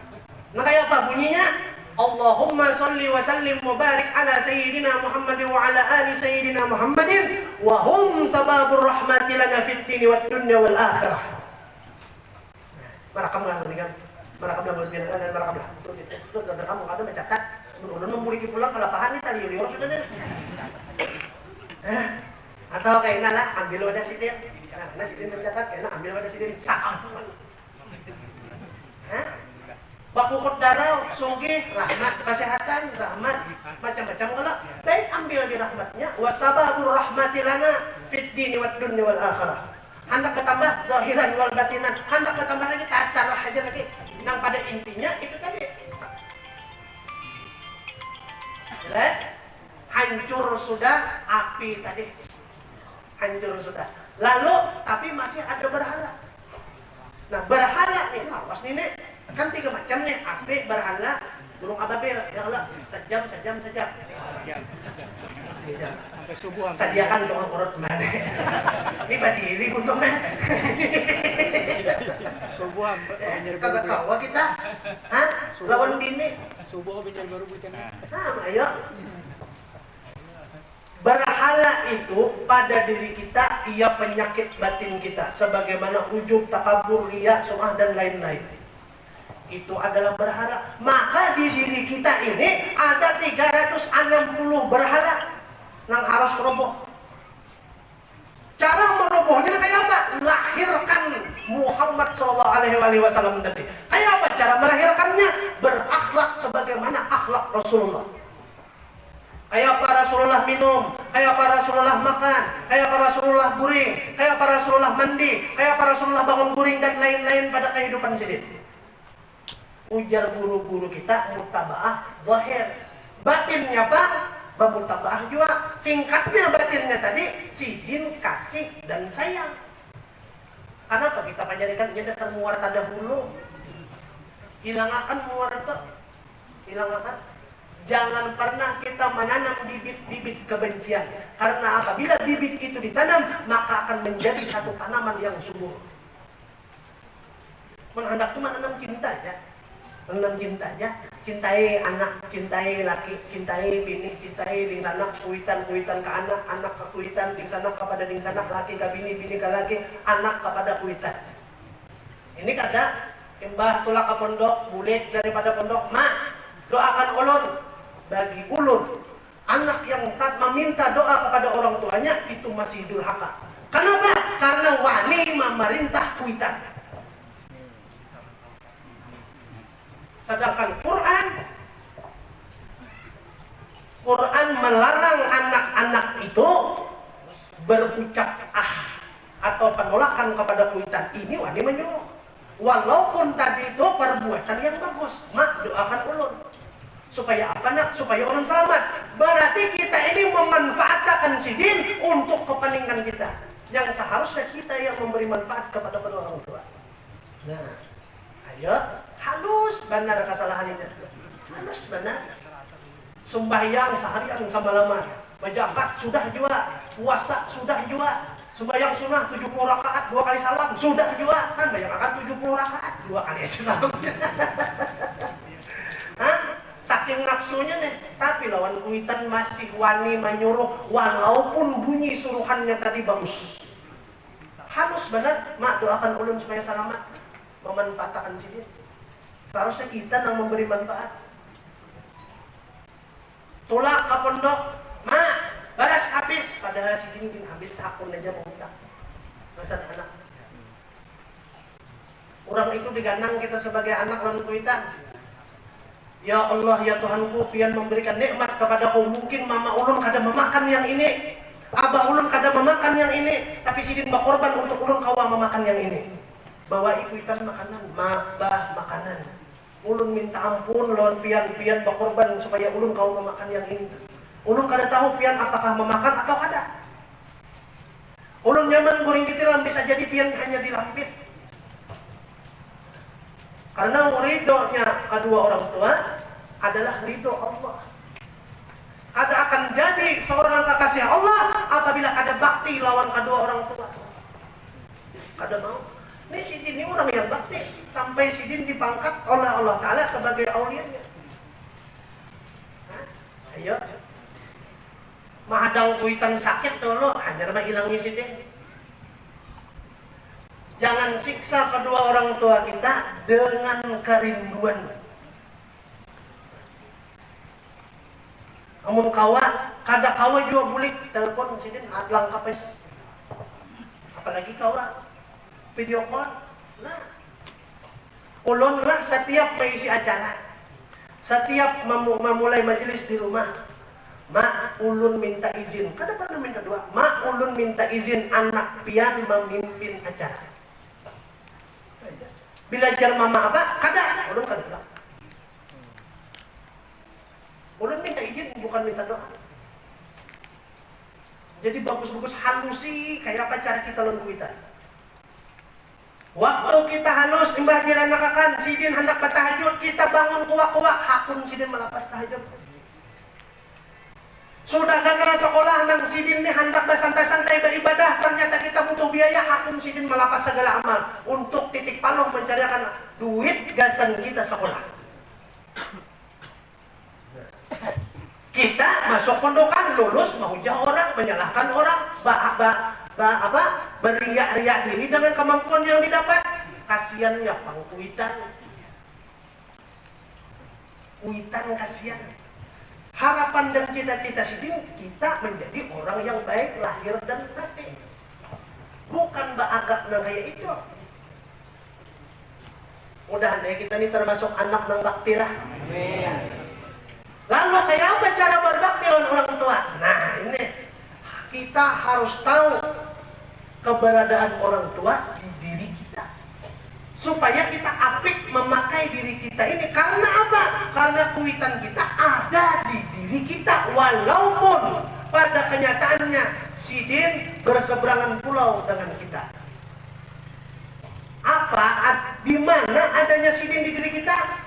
Nang kaya apa bunyinya? Allahumma salli wa sallim wa barik ala sayyidina Muhammadin wa ala ali sayyidina Muhammadin wa hum sababur rahmati lana fid dini wad dunya wal akhirah. Marakam lah, mendingan. Marakam lah, mendingan, dan marakam lah. Itu, itu, itu, ada kamu, ada mencatat. Mun ulun memuliki pulang, kalapahan nih, tali liur sudah deh. Eh, atau kayak lah, ambil wadah sidin. Nah, nah, sidin mencatat, kayak ambil wadah sidin. Sakampungan. Hah? Bakukut darah, sugih, rahmat, kesehatan, rahmat, macam-macam kalau. Baik, ambil di rahmatnya. Wasababur rahmati lana fid dini wad dunya wal akhirah. Handak bertambah zahiran wal batinan, handak bertambah lagi, tasarah aja lagi. Nang pada intinya itu tadi. Jelas? Hancur sudah api tadi. Hancur sudah. Lalu, tapi masih ada berhala. Nah, berhala nih, lawas nih, nih. Kan tiga macam nih, api, berhala, burung ababil, ya Allah, sejam, sejam, sejam. Sejam. Sampai subuh, sampai sadiakan tukang urut mana? Ini badiri untungnya. Subuh, sampai, eh, kada kawa kita. Hah? Subuh. Lawan bini. Subuh, banjar baru bukan. Nah, ayo. Berhala itu pada diri kita, ia penyakit batin kita, sebagaimana ujub, takabur, riya, sum'ah, dan lain-lain. Itu adalah berhala. Maka di diri kita ini ada tiga ratus enam puluh berhala nang harus roboh. Cara merobohnya kayak apa? Lahirkan Muhammad sallallahu alaihi wasallam tadi. Kayak apa cara melahirkannya? Berakhlak sebagaimana akhlak Rasulullah. Kaya apa Rasulullah minum, kaya apa Rasulullah makan, kaya apa Rasulullah guring, kaya apa Rasulullah mandi, kaya apa Rasulullah bangun guring, dan lain-lain pada kehidupan sidin. Ujar guru-guru kita, mutabaah zahir. Batinnya, Pak, bamutabaah jua. Singkatnya, batinnya tadi, sidin kasih dan sayang. Kanapa kita panyarikan? Inya dasar muar tadahulu. Hilangakan muar tu. Hilangakan. Jangan pernah kita menanam bibit-bibit kebencian. Karena apabila bibit itu ditanam, maka akan menjadi satu tanaman yang subur. Mun handak tu mananam cinta ja. Mananam cinta ja. Cintai anak, cintai laki, cintai bini, cintai dingsanak, kuitan, kuitan ka anak, anak ka kuitan, dingsanak kapada dingsanak, laki ka bini, bini ka laki, anak kapada kuitan. Ini kada, imbah tulak ka pondok, bulik daripada pondok, "Ma, doakan ulun." Bagi ulun, anak yang tak meminta doa kepada orang tuanya, itu masih durhaka. Kenapa? Karena wani memerintah kuitan. Sedangkan Quran, Quran melarang anak-anak itu berucap ah atau penolakan kepada kuitan. Ini wani menyuruh. Walaupun tadi itu perbuatan yang bagus, "Ma, doakan ulun." Supaya apa, Nak? Supaya ulun selamat. Berarti kita ini memanfaatkan sidin untuk kepentingan kita. Yang seharusnya kita yang memberi manfaat kepada kedua orang tua. Nah, ayo, halus banar kesalahan ini. Halus banar. Sembahyang seharian semalaman. Bejakat sudah jua. Puasa sudah jua. Sumbayang sunnah tujuh puluh rakaat, dua kali salam, sudah jua kan, bayangkan tujuh puluh rakaat, dua kali aja salam. Hah? Saking nafsunya nih. Tapi lawan kuitan masih wani manyuruh, walaupun bunyi suruhannya tadi bagus, halus banar, "Mak, doakan ulun supaya salamat." Memanfaatakan sidin. Seharusnya kita nang memberi manfaat. Tulak ka pondok, "Ma, baras habis." Padahal sidin gin habis hakun aja mau minta. Masa anak. Urang itu diganang kita sebagai anak lawan kuitan. "Ya Allah, ya Tuhanku, Pian memberikan nikmat kepadaku. Mungkin mama ulun kada memakan yang ini, abah ulun kada memakan yang ini, tapi sidin bakorban untuk ulun kawa memakan yang ini." Bawai kuitan makanan, "Ma, bah, makanan. Ulun minta ampun lawan Pian, Pian bakorban supaya ulun kawa memakan yang ini. Ulun kada tahu Pian apakah memakan atau kada. Ulun nyaman guring kitilam, bisa jadi Pian hanya dilampit." Karena ridhonya kedua orang tua adalah ridho Allah. Kada akan jadi seorang kekasih Allah apabila kada bakti lawan kedua orang tua. Kada mau. Ini sidin ini orang yang bakti sampai sidin dipangkat oleh Allah Ta'ala sebagai aulianya. Hah? Ayo. Mahadang kuitan sakit dulu, hanyar mah hilangnya sidin. Jangan siksa kedua orang tua kita dengan kerinduan. Amun kawa, kada kawa jua bulik, telepon sidin, ad-, langkap es. Apalagi kawa video call. Nah, ulun lah setiap maisi acara, setiap mamu-, mamulai majelis di rumah, "Ma, ulun minta izin." Kada pernah minta doa. "Ma, ulun minta izin anak pian mamimpin acara." Bila jar mama apa? "Kada, ulun kada." Ulun minta izin, bukan minta doa. Jadi bagus-bagus halusi kaya apa cara kita lawan kuitan. Waktu kita halus, imbah diranakakan, sidin handak batahajud, kita bangun kuak-kuak, hakun sidin malapas tahajud. Sudah ganal sekolah, nang sidin ni handak basantai-santai baibadah, ternyata kita butuh biaya, hakun sidin malapas segala amal untuk titik paluh mencariakan duit gasan kita sekolah. Kita masuk pondokan, lulus, mahujah orang, menyalahkan orang, ba, ba, ba, apa, beriak-riak diri dengan kemampuan yang didapat. Kasiannya pang kuitan. Kuitan kasian. Harapan dan cita-cita sidin, kita menjadi orang yang baik lahir dan batin. Bukan baagak nang kaya itu. Mudahan ya kita ni termasuk anak nang bakti lah. Amin. Lalu kaya apa cara berbakti lawan orang tua? Nah, ini kita harus tahu keberadaan orang tua di diri kita. Supaya kita apik memakai diri kita ini. Karena apa? Karena kuitan kita ada di diri kita. Walaupun pada kenyataannya sidin berseberangan pulau dengan kita. Apa ad-, di mana adanya sidin di diri kita?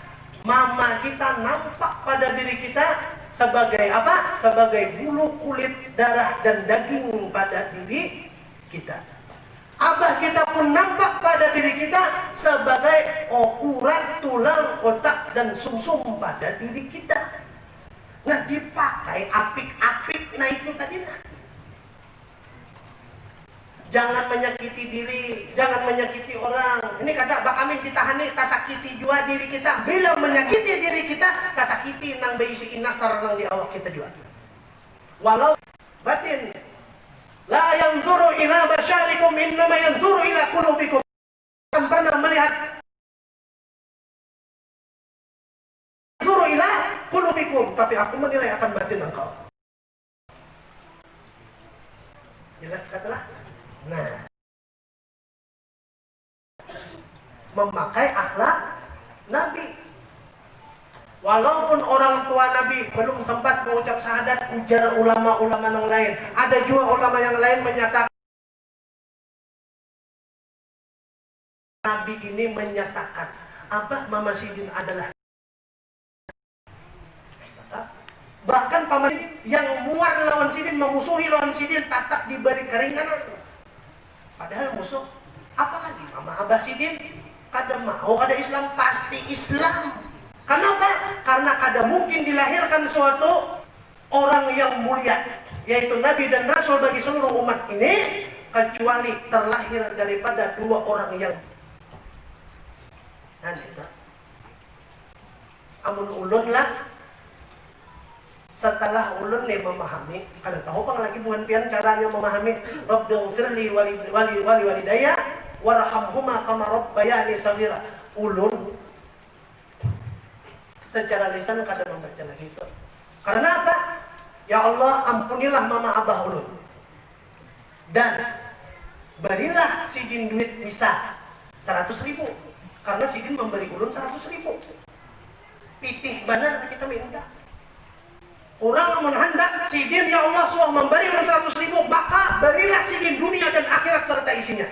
Mama kita nampak pada diri kita sebagai apa? Sebagai bulu, kulit, darah, dan daging pada diri kita. Abah kita pun nampak pada diri kita sebagai urat, tulang, otak, dan sumsum pada diri kita. Nah, dipakai apik-apik, nah itu tadi nah. Jangan menyakiti diri, jangan menyakiti orang. Ini kada bakamih ditahani, tasakiti jua diri kita. Bila menyakiti diri kita, tasakiti nang baisi inasar nang di awak kita jua. Walau batin, la yanzuru ila basyarikum, innama yanzuru ila qulubikum. Akan pernah melihat suruh ila qulubikum, tapi aku menilai akan batin engkau. Jelas katalah? Nah, memakai akhlak Nabi. Walaupun orang tua Nabi belum sempat mengucap syahadat, ujar ulama-ulama yang lain. Ada juga ulama yang lain menyatakan Nabi ini menyatakan, Abah Mama Sidin adalah. Bahkan paman yang muar lawan sidin, memusuhi lawan sidin, tatap diberi keringanan. Padahal musuh, apalagi mama abah sidin, kada mau kada Islam, pasti Islam. Kenapa? Karena kada mungkin dilahirkan suatu orang yang mulia, yaitu Nabi dan Rasul bagi seluruh umat ini, kecuali terlahir daripada dua orang yang. Nah, itu. Amun ulun lah, setelah ulun nih memahami, kada tahu pang lagi buhan pian caranya memahami, Rabbi ghfirli wali wali wali walidaya warhamhuma kama rabbayani saghira. Ulun secara lisan kada membaca lagi itu. Karena apa? Ya Allah, ampunilah mama abah ulun. Dan barilah sidin duit misal seratus ribu, karena sidin memberi ulun seratus ribu. Pitih banar kita minta. Orang mun handak sidin, ya Allah, suah memberi ulun seratus ribu, maka berilah sidin dunia dan akhirat serta isinya.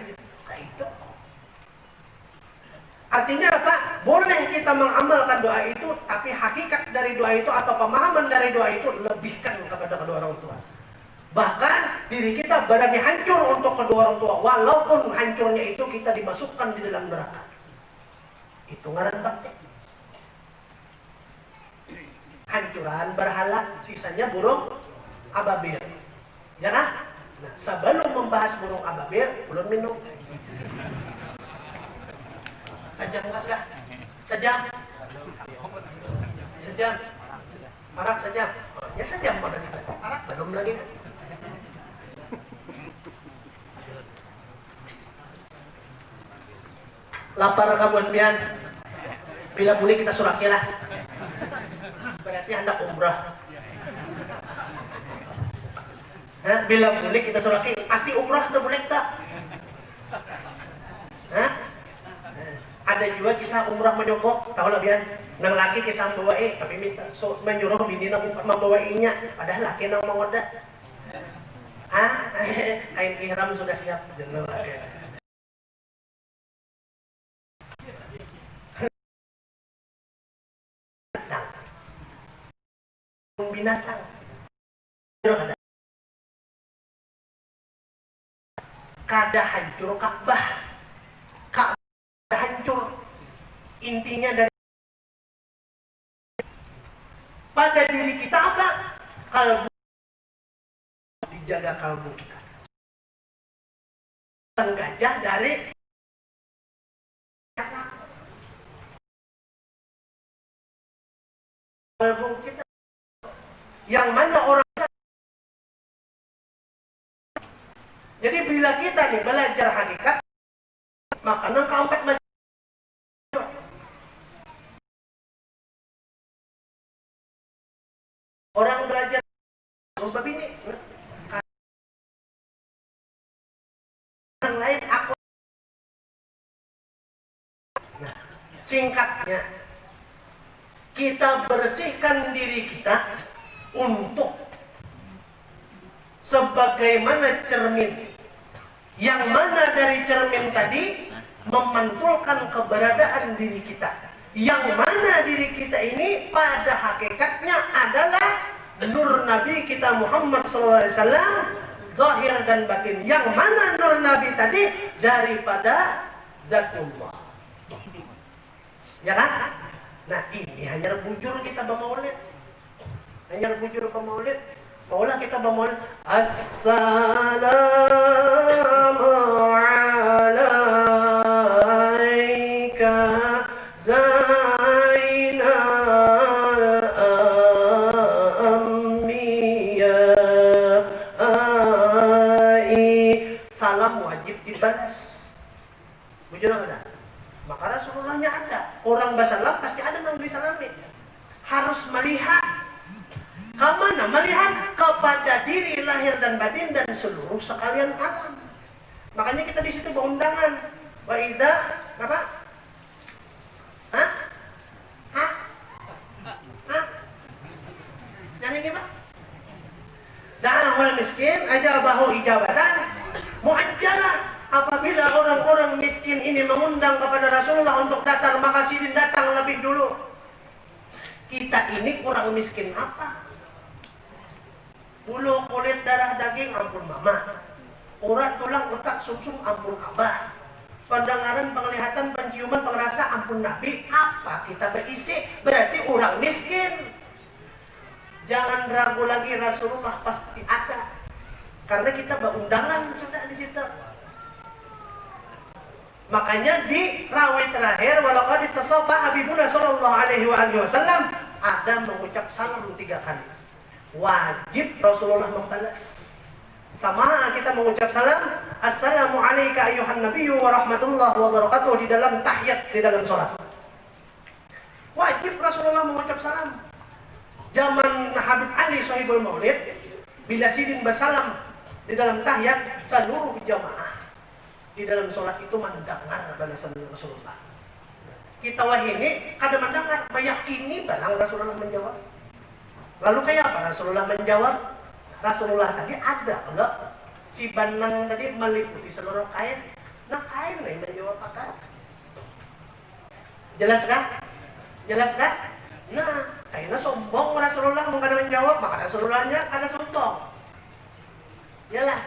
Kayak itu. Artinya apa? Boleh kita mengamalkan doa itu, tapi hakikat dari doa itu atau pemahaman dari doa itu lebihkan kepada kedua orang tua. Bahkan diri kita berani hancur untuk kedua orang tua, walaupun hancurnya itu kita dimasukkan di dalam neraka. Itu ngaran bakti. Hancuran berhala, sisanya burung ababil. Ya kah? Nah, sebelum membahas burung ababil, ulun minum. Sajam kah sudah? Sajam. Sajam. Parak sajam. Oh, ya sajam pada kita. Parak belum lagi kan? Lapar kabuan pian? Bila bulik kita suraki lah. Berarti handak umrah. Hah? Bila bulik kita suraki, pasti umrah tuh bulik tak? Hah? Ada juga kisah umrah menyogok, tahu lah pian? Nang laki kisah membawa eh, tapi minta so, menyuruh bini nang umpat membawa inya, padahal laki nang mengoda. Ah, kain ihram sudah siap, jenuh laki. Binatang. Binatang. Kada. Kada hancur Ka'bah. Ka'bah hancur. Intinya dari pada diri kita apa? Kalbu. Dijaga kalbu kita. Sengaja dari kalbu kita. Yang mana orang kita. Jadi bila kita nih belajar hakikat, maka nang keempat macam orang belajar babini. Nang lain aku. Nah, singkatnya, kita bersihkan diri kita untuk sebagaimana cermin yang mana dari cermin tadi memantulkan keberadaan diri kita. Yang mana diri kita ini pada hakikatnya adalah nur Nabi kita Muhammad sallallahu alaihi wasallam, zahir dan batin. Yang mana nur Nabi tadi? Daripada zatullah. Ya kan? Nah, ini hanya bujur kita bermaulid. Hanya bujur bermaulid. Maulah kita bermaulid. Assalamu alaika Zainal Anbiya. Salam wajib dibalas. Bujur kada? Maka Rasulullahnya ada. Orang basalam pasti ada nang disalami. Harus melihat. Ke mana? Melihat kepada diri lahir dan batin dan seluruh sekalian alam. Makanya kita di situ berundangan. Wa idza apa? Hah? Hah? Hah? Yang ini, Pak? Da'ahul miskin ajabahu ijabatan muajjalah. Apabila orang-orang miskin ini mengundang kepada Rasulullah untuk datang, maka sidin datang lebih dulu. Kita ini kurang miskin apa? Bulu, kulit, darah, daging, ampun mama. Urat, tulang, utak, sumsum, ampun Abah. Pandangaran, panglihatan, panciuman, pangrasa, ampun Nabi. Apa kita baisi? Berarti urang miskin. Jangan ragu lagi, Rasulullah pasti ada. Karena kita baundangan sudah di situ. Makanya di rawi terakhir, walaqad ittasafa Habibuna sallallahu alaihi wa alihi wasallam, ada mengucap salam tiga kali. Wajib Rasulullah membalas. Sama kita mengucap salam, "Assalamu alaika ayyuhan nabiyyu wa rahmatullahi wa barakatuh," di dalam tahiyat, di dalam sholat. Wajib Rasulullah mengucap salam. Zaman Habib Ali Sohibul Maulid, bila sidin basalam di dalam tahiyat, seluruh jamaah di dalam sholat itu mendengar balasan Rasulullah. Kita wahini kada mendengar, meyakini barang Rasulullah menjawab. Lalu kayak apa Rasulullah menjawab? Rasulullah tadi ada kalau si Banan tadi meliputi seluruh kain. Nah, kain nih menjawab akan. Jelas kah? Jelas kah? Nah, kaina sombong Rasulullah mun kada menjawab, maka Rasulullahnya kada sombong. Yalah.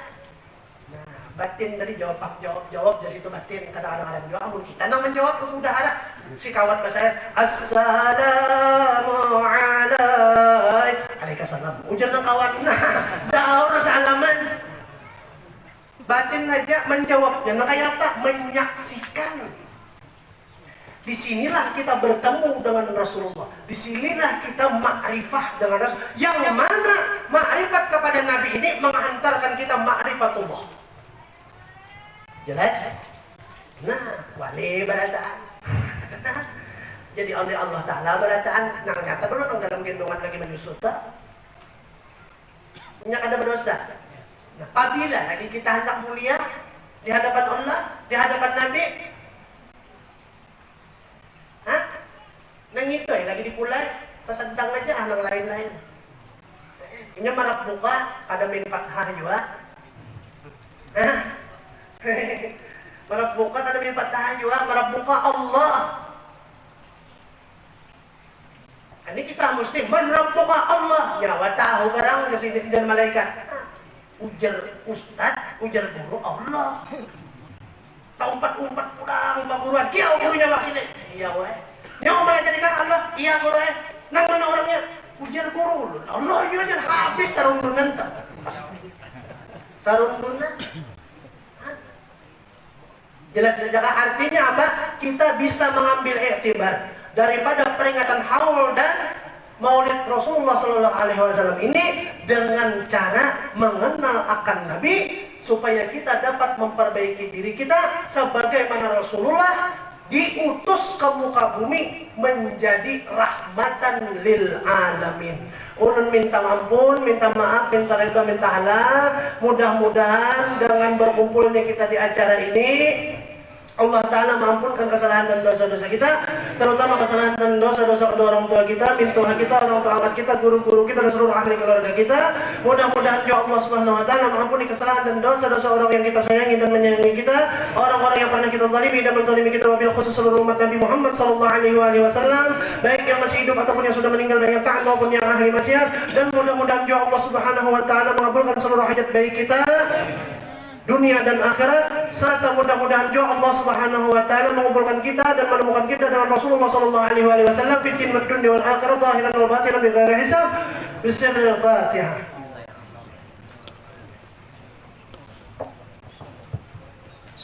Nah, batin tadi jawab, jawab, jawab dari situ batin. Kadang-kadang ada menjawab, amun kita nang menjawab mudahara. Si kawan bahasa, "Assalamu alaik-, alaika salam." Ujar nang kawan, nah, daur salaman. Batin saja menjawabnya. Nah, kayak apa? Menyaksikan. Di sinilah kita bertemu dengan Rasulullah. Di sinilah kita makrifah dengan Rasul. Yang mana makrifat kepada Nabi ini menghantarkan kita makrifatullah. Jelas? Nah, wali barataan. Jadi oleh Allah Ta'ala barataan. Nah, nyata belum dalam gendongan lagi menyusut. Nya kada berdosa. Nah, apabila lagi kita hendak mulia di hadapan Allah, di hadapan Nabi, hah? Nang itu ya lagi dipulai, sasadang aja ah nang lain-lain. Inya marabbuka kada min fathah jua. Hah? Marabbuka kada min fathah jua, marabbuka Allah. Ini kisah Muslim, man rabbuka Allah. Nyawa tahu barang ke sini dan malaikat. Ujar ustad, ujar guru Allah. Taumpat-umpat pulang paguruan. Kiau gurunya mak sini. Iya weh. Nyawa malaikat kah Allah? Iya guru eh. Nang mana orangnya? Ujar guru ulun. Allah iya jar habis sarundunan tuh. Sarundunan. Jelas saja kah? Artinya apa? Kita bisa mengambil iktibar daripada peringatan haul dan maulid Rasulullah Sallallahu Alaihi Wasallam ini dengan cara mengenal akan Nabi supaya kita dapat memperbaiki diri kita sebagaimana Rasulullah diutus ke muka bumi menjadi rahmatan lil alamin. Ulun minta ampun, minta maaf, minta rida, minta halal. Mudah-mudahan dengan berkumpulnya kita di acara ini, Allah Ta'ala maampunkan kesalahan dan dosa-dosa kita, terutama kesalahan dan dosa-dosa kedua orang tua kita, mintuha kita, orang tua angkat kita, guru-guru kita, dan seluruh ahli keluarga kita. Mudah-mudahan juga Allah Subhanahu wa Ta'ala mengampuni kesalahan dan dosa-dosa orang yang kita sayangi dan menyayangi kita, orang-orang yang pernah kita zalimi dan menzalimi kita, wabil khusus seluruh umat Nabi Muhammad sallallahu alaihi wa alihi wasallam, baik yang masih hidup ataupun yang sudah meninggal, baik yang taat maupun yang ahli maksiat, dan mudah-mudahan juga Allah Subhanahu wa Ta'ala mengabulkan seluruh hajat baik kita dunia dan akhirat, serta mudah-mudahan juga Allah Subhanahu wa Ta'ala mengumpulkan kita dan menemukan kita dengan Rasulullah sallallahu alaihi wasallam fid din wad dunya wal akhirah zahiran wa batinan bi ghairi hisab. Bismillahirrahmanirrahim.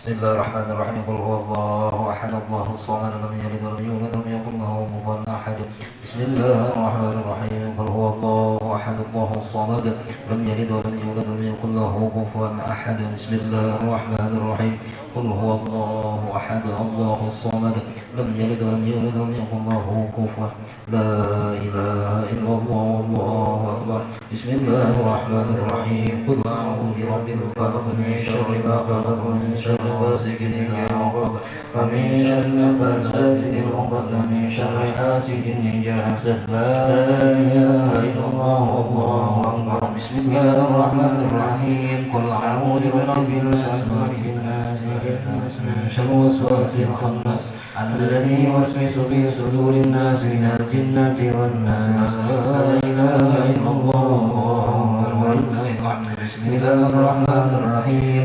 بسم الله الرحمن الرحيم. قل هو الله أحد، الله الصمد، لم يلد ولم يولد ولم يكن له كفوا أحد. بسم الله الرحمن الرحيم. قل هو الله أحد، الله الصمد، لم يلد ولم يولد ولم يكن له كفوا أحد. بسم الله الرحمن الرحيم. قل هو الله أحد، الله الصمد، لم يلد ولم يولد ولم يكن له كفوا لا إله إلا الله والله أكبر. بسم الله الرحمن الرحيم. قل أعوذ برب الفلق، من شر ما خلق، ومن شر غاسق إذا وقب، ومن شر النفاثات في العقد، ومن شر حاسد إذا حسد. لا إله إلا الله والله أكبر. بسم الله الرحمن الرحيم. قل أعوذ برب الناس، ملك الناس، إله الناس، من شر الوسواس الخناس، الذي يوسوس في صدور الناس من الجنة والناس. لا إله إلا الله والله أكبر ولله الحمد. بسم الله الرحمن الرحيم.